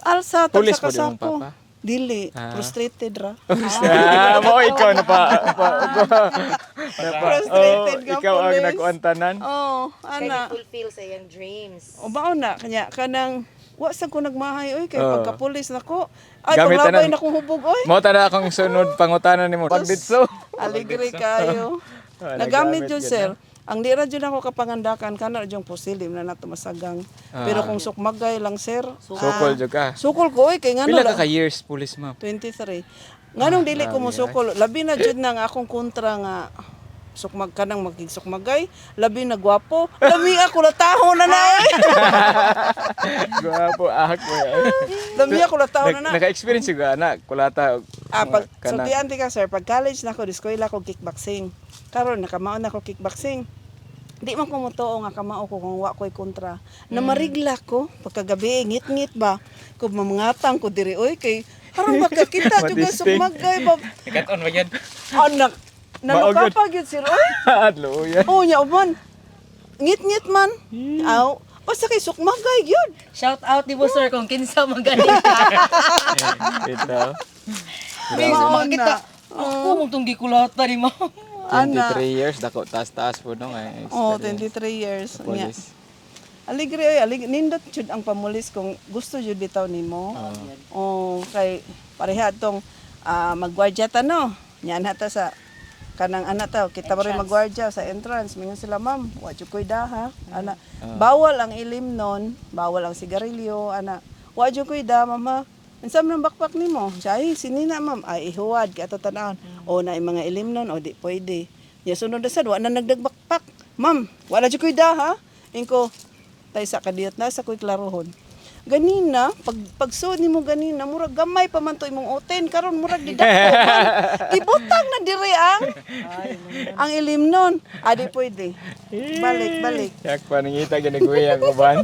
[SPEAKER 2] Alsa tag
[SPEAKER 3] Pulis
[SPEAKER 2] sa
[SPEAKER 3] po di mong
[SPEAKER 2] kasako.
[SPEAKER 3] papa?
[SPEAKER 2] Dili,
[SPEAKER 3] Ah.
[SPEAKER 2] frustrated ra.
[SPEAKER 3] Ah, mo ikaw na pa. Pa, na pa
[SPEAKER 2] Frustrated
[SPEAKER 3] oh,
[SPEAKER 2] nga
[SPEAKER 3] ikaw ang
[SPEAKER 2] pulis.
[SPEAKER 3] nakuantanan.
[SPEAKER 2] Oh,
[SPEAKER 4] Kay
[SPEAKER 2] ana.
[SPEAKER 4] fulfill sa iyang dreams.
[SPEAKER 2] O bao na kanya kanang wa sa ko nagmahay oy kay
[SPEAKER 3] Oo.
[SPEAKER 2] pagkapulis nako. Ay,
[SPEAKER 3] Gamit
[SPEAKER 2] paglabay
[SPEAKER 3] tanan.
[SPEAKER 2] na kong hubog oy.
[SPEAKER 3] Mo tana akong sunod pangutana nimo. Pagditso.
[SPEAKER 2] Aligre kayo.
[SPEAKER 3] Ah,
[SPEAKER 2] Nagamit
[SPEAKER 3] nagamit
[SPEAKER 2] yun,
[SPEAKER 3] yun,
[SPEAKER 2] sir. Ang lira dyan ako kapangandakan, kana yung pusilim na nato masagang. Pero kung sukmagay lang, sir.
[SPEAKER 3] Sukol jud ka.
[SPEAKER 2] Sukol ko, oy, kay ngano
[SPEAKER 3] Pila
[SPEAKER 2] lang.
[SPEAKER 3] ka ka years pulis, ma'am?
[SPEAKER 2] 23. Nganong dili ko mosukol, labi na jud na nga akong kontra nga sukmag ka nang maging sukmagay, labi na gwapo, labi ako lataho na na. Oy.
[SPEAKER 3] Gwapo ako.
[SPEAKER 2] Labi ako lataho na na.
[SPEAKER 3] Naka-experience ko ana, kulata og
[SPEAKER 2] Ah, pag
[SPEAKER 3] kanang-
[SPEAKER 2] sultian ti ka sir, pag college na ako, diskwela ko kickboxing. Karon nakamaon na ko kickboxing. Di man ko motoo nga kamao ko kung wa ko'y kontra. Na marigla ko pagkagabi ngit-ngit ba ko mamangatang ko diri oy kay karon makakita jud ka
[SPEAKER 3] Matisting.
[SPEAKER 2] sukmagay ba
[SPEAKER 1] Nagkaton ba yan?
[SPEAKER 2] anak naluka
[SPEAKER 3] Maugod.
[SPEAKER 2] pa gyud sir oy.
[SPEAKER 3] Adlo yan.
[SPEAKER 2] Oh nya uban. Ngit-ngit man. Aw, basta kay sukmagay gyud.
[SPEAKER 4] Shout out ni mo sir kung kinsa man gani ka.
[SPEAKER 3] Ito.
[SPEAKER 2] Mao na.
[SPEAKER 4] Makita. Ako mong tong gikulata ni ma'am.
[SPEAKER 2] Ana.
[SPEAKER 3] 23 years dako taas-taas po no nga.
[SPEAKER 2] Oh,
[SPEAKER 3] experience.
[SPEAKER 2] 23 years. Nya.
[SPEAKER 3] Pulis.
[SPEAKER 2] Aligre oy, aligre nindot jud ang pamulis kung gusto jud bitaw nimo. Oh, kay pareha tong magwardya ta no. Nya na ta sa kanang ana ta kita pa rin magwardya sa entrance. Mingon sila, "Ma'am, wa jud koy daha." Ana, bawal ang ilim nun, bawal ang sigarilyo, ana. Wa jud koy da, mama. Unsa man ang backpack nimo? Siya, ay sinina ma'am, ay ihuwad kay ato tan-awon. O na mga ilim nun, o di pwede. Nya sunod na sad wa na nagdag backpack. Ma'am, wala jud koy daha. Ingko, tay sa kadiyot na sa ko'y klarohon. Ganina, pag pagsuod nimo ganina, murag gamay pa man to imong oten karon murag didako man. Ibutang na diri ang ilim nun. Adi pwede. Balik, balik.
[SPEAKER 3] Yak pa nangita ginaguya ko ban.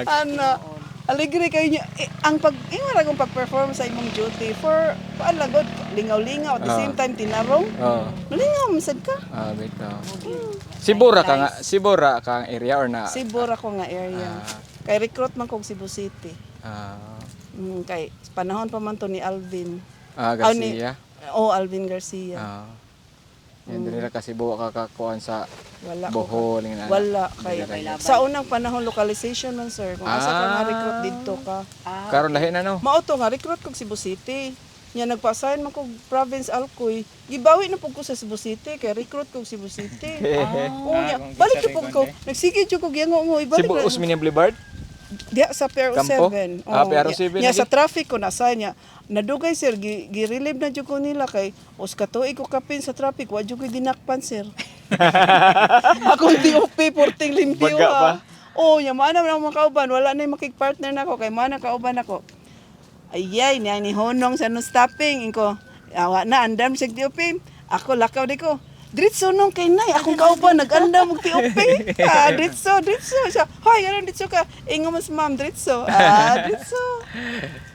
[SPEAKER 2] Ana. Alegre kayo niya. Eh, ang pag ingon ra kong pag-perform sa imong duty for kuan lang god, lingaw-lingaw at the same time tinarong.
[SPEAKER 3] Oh.
[SPEAKER 2] Malingaw man sad ka.
[SPEAKER 3] Ah, bitaw. Sibura ka nga, Sibura ka ang area or na?
[SPEAKER 2] Cebu ra ko nga area. Kay recruit man kog Cebu City. Kay panahon pa man to ni Alvin.
[SPEAKER 3] Ah,
[SPEAKER 2] Ah, ni-
[SPEAKER 3] Garcia.
[SPEAKER 2] Oh, Alvin Garcia.
[SPEAKER 3] Ah. Yan diri ra kasi buwa ka kakuan sa
[SPEAKER 2] Wala ko.
[SPEAKER 3] Bohol nga.
[SPEAKER 2] Wala kay sa unang panahon localization man, sir. Kung asa ka nga recruit, didto ka.
[SPEAKER 3] Karon lahi na, no.
[SPEAKER 2] Mao to nga recruit kog Cebu City. Nya nagpa-assign man kog province Alcoy. Gibawi na pud ko sa Cebu City kay recruit kog Cebu City. Oh, nya
[SPEAKER 1] kung
[SPEAKER 2] balik
[SPEAKER 1] kinsa
[SPEAKER 2] jud pud
[SPEAKER 1] rin
[SPEAKER 2] ko.
[SPEAKER 1] kundi.
[SPEAKER 2] Nagsige jud kog yango ngo ibalik.
[SPEAKER 3] Cebu
[SPEAKER 2] na-
[SPEAKER 3] Osmeña Boulevard?
[SPEAKER 2] Diya sa PRO7.
[SPEAKER 3] Kampo? Ah, PRO7
[SPEAKER 2] Nya,
[SPEAKER 3] lagi.
[SPEAKER 2] sa traffic ko na niya. Nadugay, sir, gi-relieve na jud ko nila kay os katuig ko kapin sa traffic, wa jud ko'y dinakpan, sir. Akong TOP porting limpyo
[SPEAKER 3] Baga
[SPEAKER 2] ha.
[SPEAKER 3] ba?
[SPEAKER 2] Oh, nya maana man ang mga kauban, wala na yung makig-partner nako kay mana kauban nako. Ayay, niya ni Honong sa no stopping inko. Awa na andam sa TOP. Ako lakaw di ko. Dritso nung kay nay, akong kauban nag-andam og TOP. Ah, dritso, dritso. Siya, hoy, ganun dritso ka. Ingo mas ma'am, dritso. Ah, dritso.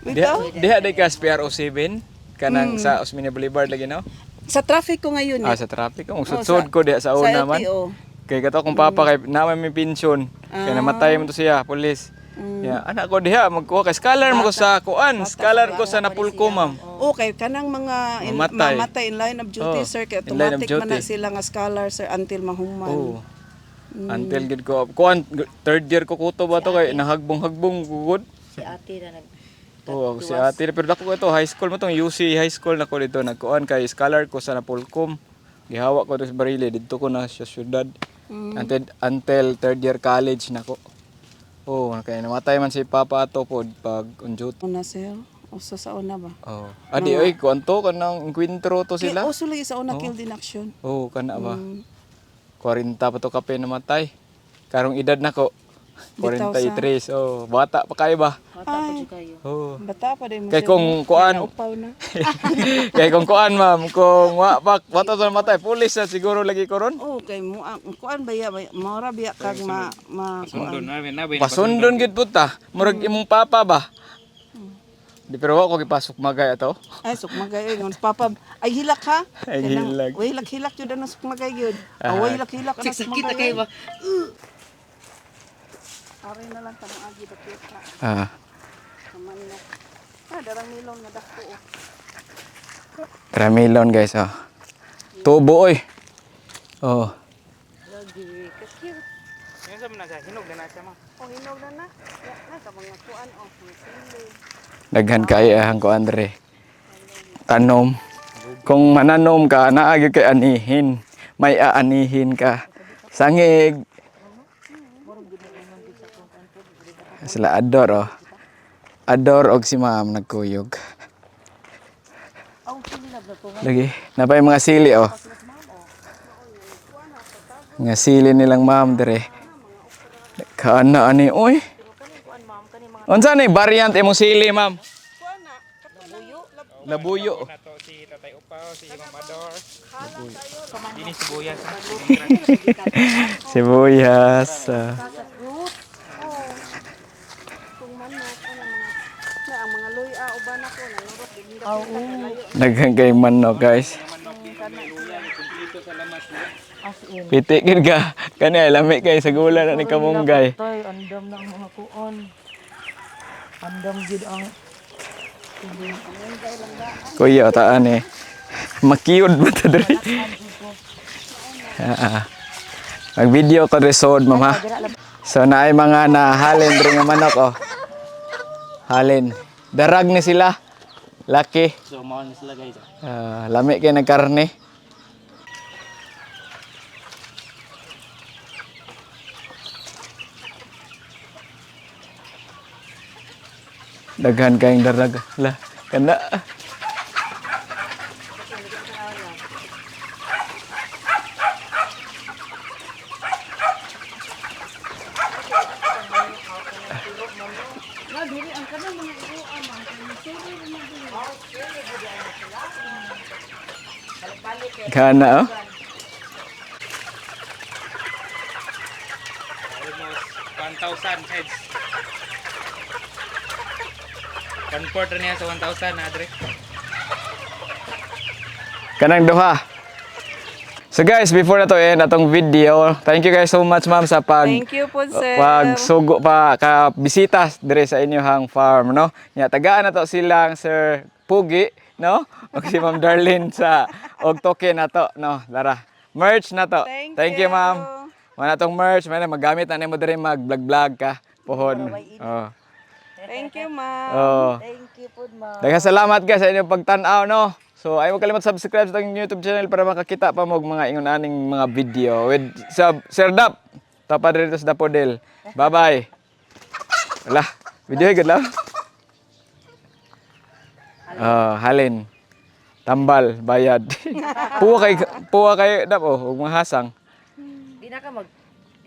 [SPEAKER 3] Diha
[SPEAKER 2] Bitaw.
[SPEAKER 3] diha di ka sa PRO7 kanang sa Osmeña Boulevard lagi, no?
[SPEAKER 2] Sa traffic ko ngayon
[SPEAKER 3] Ah,
[SPEAKER 2] eh.
[SPEAKER 3] sa traffic. Kung
[SPEAKER 2] Oh,
[SPEAKER 3] sudsod ko diha sa una
[SPEAKER 2] sa
[SPEAKER 3] man.
[SPEAKER 2] LTO.
[SPEAKER 3] Kay kato akong papa kay naman may pensyon. Kay namatay man to siya, pulis. Ya, anak ko diha magkuha kay scholar mo ko sa kuan, scholar ko sa Napulco, ma'am.
[SPEAKER 2] Okay, kanang mga
[SPEAKER 3] Mamatay.
[SPEAKER 2] mamatay in line of duty,
[SPEAKER 3] Oh,
[SPEAKER 2] sir, kay
[SPEAKER 3] in line of
[SPEAKER 2] automatic man na
[SPEAKER 3] duty.
[SPEAKER 2] sila nga scholar, sir, until mahuman.
[SPEAKER 3] Oo. Until gid ko kuan third year ko kuto ba to kay nahagbong-hagbong gud.
[SPEAKER 4] Si ate na nag
[SPEAKER 3] Oo, si ate pero dako ko ito high school mo tong UC high school na ko dito nagkuan kay scholar ko sa Napolcom. Gihawa ko to sa Barile didto ko na sa syudad. Until third year college na ko. Oo, kay namatay man si Papa ato pod pag on duty.
[SPEAKER 2] Una, sir. Uso sa una ba?
[SPEAKER 3] Oh. Adi oy kuan to kanang enkwentro to sila.
[SPEAKER 2] Uso lagi sa una, killed in action.
[SPEAKER 3] Oo, kana ba? 40 pa to kape namatay. Karong edad na ko. 43. Oh, bata pa kayo ba?
[SPEAKER 4] Bata pa jud kayo.
[SPEAKER 3] Oh.
[SPEAKER 2] Bata pa din mo
[SPEAKER 3] Kay
[SPEAKER 2] sir.
[SPEAKER 3] kung kuan,
[SPEAKER 2] Naupaw na.
[SPEAKER 3] kay kung kuan ma'am, kung wa pa bata to namatay, pulis na siguro lagi ko ron.
[SPEAKER 2] Oh, kay mo ang kuan ba ya, maura biya kag ma ma
[SPEAKER 1] Pasundon na na ba?
[SPEAKER 3] Pasundon gid pud ta. Murag imong papa ba? Di pero wa ko gipasok magay ato.
[SPEAKER 2] Ay, sukmagay oy, ngon papa. Ay, hilak ha.
[SPEAKER 3] Ay,
[SPEAKER 2] Kanang-
[SPEAKER 3] hilak.
[SPEAKER 2] Way hilak-hilak jud ano sukmagay gyud. Away hilak-hilak ano
[SPEAKER 4] Sakit na
[SPEAKER 2] sukmagay.
[SPEAKER 4] kayo ba?
[SPEAKER 2] Aray na lang tanong agi ba kita.
[SPEAKER 3] Ah.
[SPEAKER 2] Kamanok. Ah, darang milon nga dako oh.
[SPEAKER 3] Tramilon guys oh. Tubo oy. Oh.
[SPEAKER 4] Lagi ka cute.
[SPEAKER 1] Yun sa man siya, hinog na na siya, ma'am.
[SPEAKER 2] Oh, hinog na na. Ya, na ka mga kuan oh, mga sili.
[SPEAKER 3] Daghan kay ahang ko Andre. Tanom. Kung mananom ka, naagi kay anihin. May aanihin ka. Sangig. Sila Ador oh. Ador og si ma'am nagkuyog. Lagi, napay mga sili oh. Mga sili nilang ma'am dire. Kana ani oy. Unsa ni variant imong sili, ma'am? Labuyo.
[SPEAKER 1] Na to si Tatay Upaw, si Imam Ador. Dini sibuyas.
[SPEAKER 3] Sibuyas. Ah.
[SPEAKER 2] Kung manok ano mga na ang mga luya uban ako nangurot di nila
[SPEAKER 3] Daghan kay manok, guys.
[SPEAKER 1] Kumpleto sa lamas niya.
[SPEAKER 3] Piti gid ka. Kani ay lami kay sa gula na ni kamunggay.
[SPEAKER 4] Tay, andam na ang mga kuan. Andam gid ang
[SPEAKER 3] Kuya taan eh. Makiyod ba ta diri? Ah, ah. Mag-video ko diri sood, ma'am ha. So naay mga nahalin diri nga manok oh. Halin. Darag ni sila. Laki.
[SPEAKER 1] So mao na sila, guys.
[SPEAKER 3] Ah, lami kay nagkarne. Daghan kayong darag. La, kana. Kana oh.
[SPEAKER 1] Almost 1,000 heads. 1/4 ra niya sa 1,000 na adre.
[SPEAKER 3] Kanang duha. So guys, before na to end atong video, thank you guys so much, ma'am, sa pag
[SPEAKER 2] Thank you po, sir.
[SPEAKER 3] pag sugo pa ka bisita dire sa inyohang farm, no. Nya tagaan na to silang Sir Pugi, no? Og si Ma'am Darlene sa og token na to, no. Lara. Merch na to.
[SPEAKER 2] Thank
[SPEAKER 3] you,
[SPEAKER 2] you.
[SPEAKER 3] ma'am. Wala tong merch, may na magamit na nimo diri mag vlog vlog ka pohon. Oh.
[SPEAKER 2] Thank you, ma'am.
[SPEAKER 3] Oh.
[SPEAKER 4] Thank you po, ma'am.
[SPEAKER 3] Daghang salamat guys sa inyong pagtan-aw, no. So ay mo kalimot subscribe sa atong YouTube channel para makakita pa mo og mga ingon aning mga video with sa Sir Dap. Tapa dito sa Dapodel. Bye-bye. Wala, video good lang. Oh, halin. Tambal, bayad. Puwa kay Dap oh, ug mga hasang.
[SPEAKER 4] Di na ka mag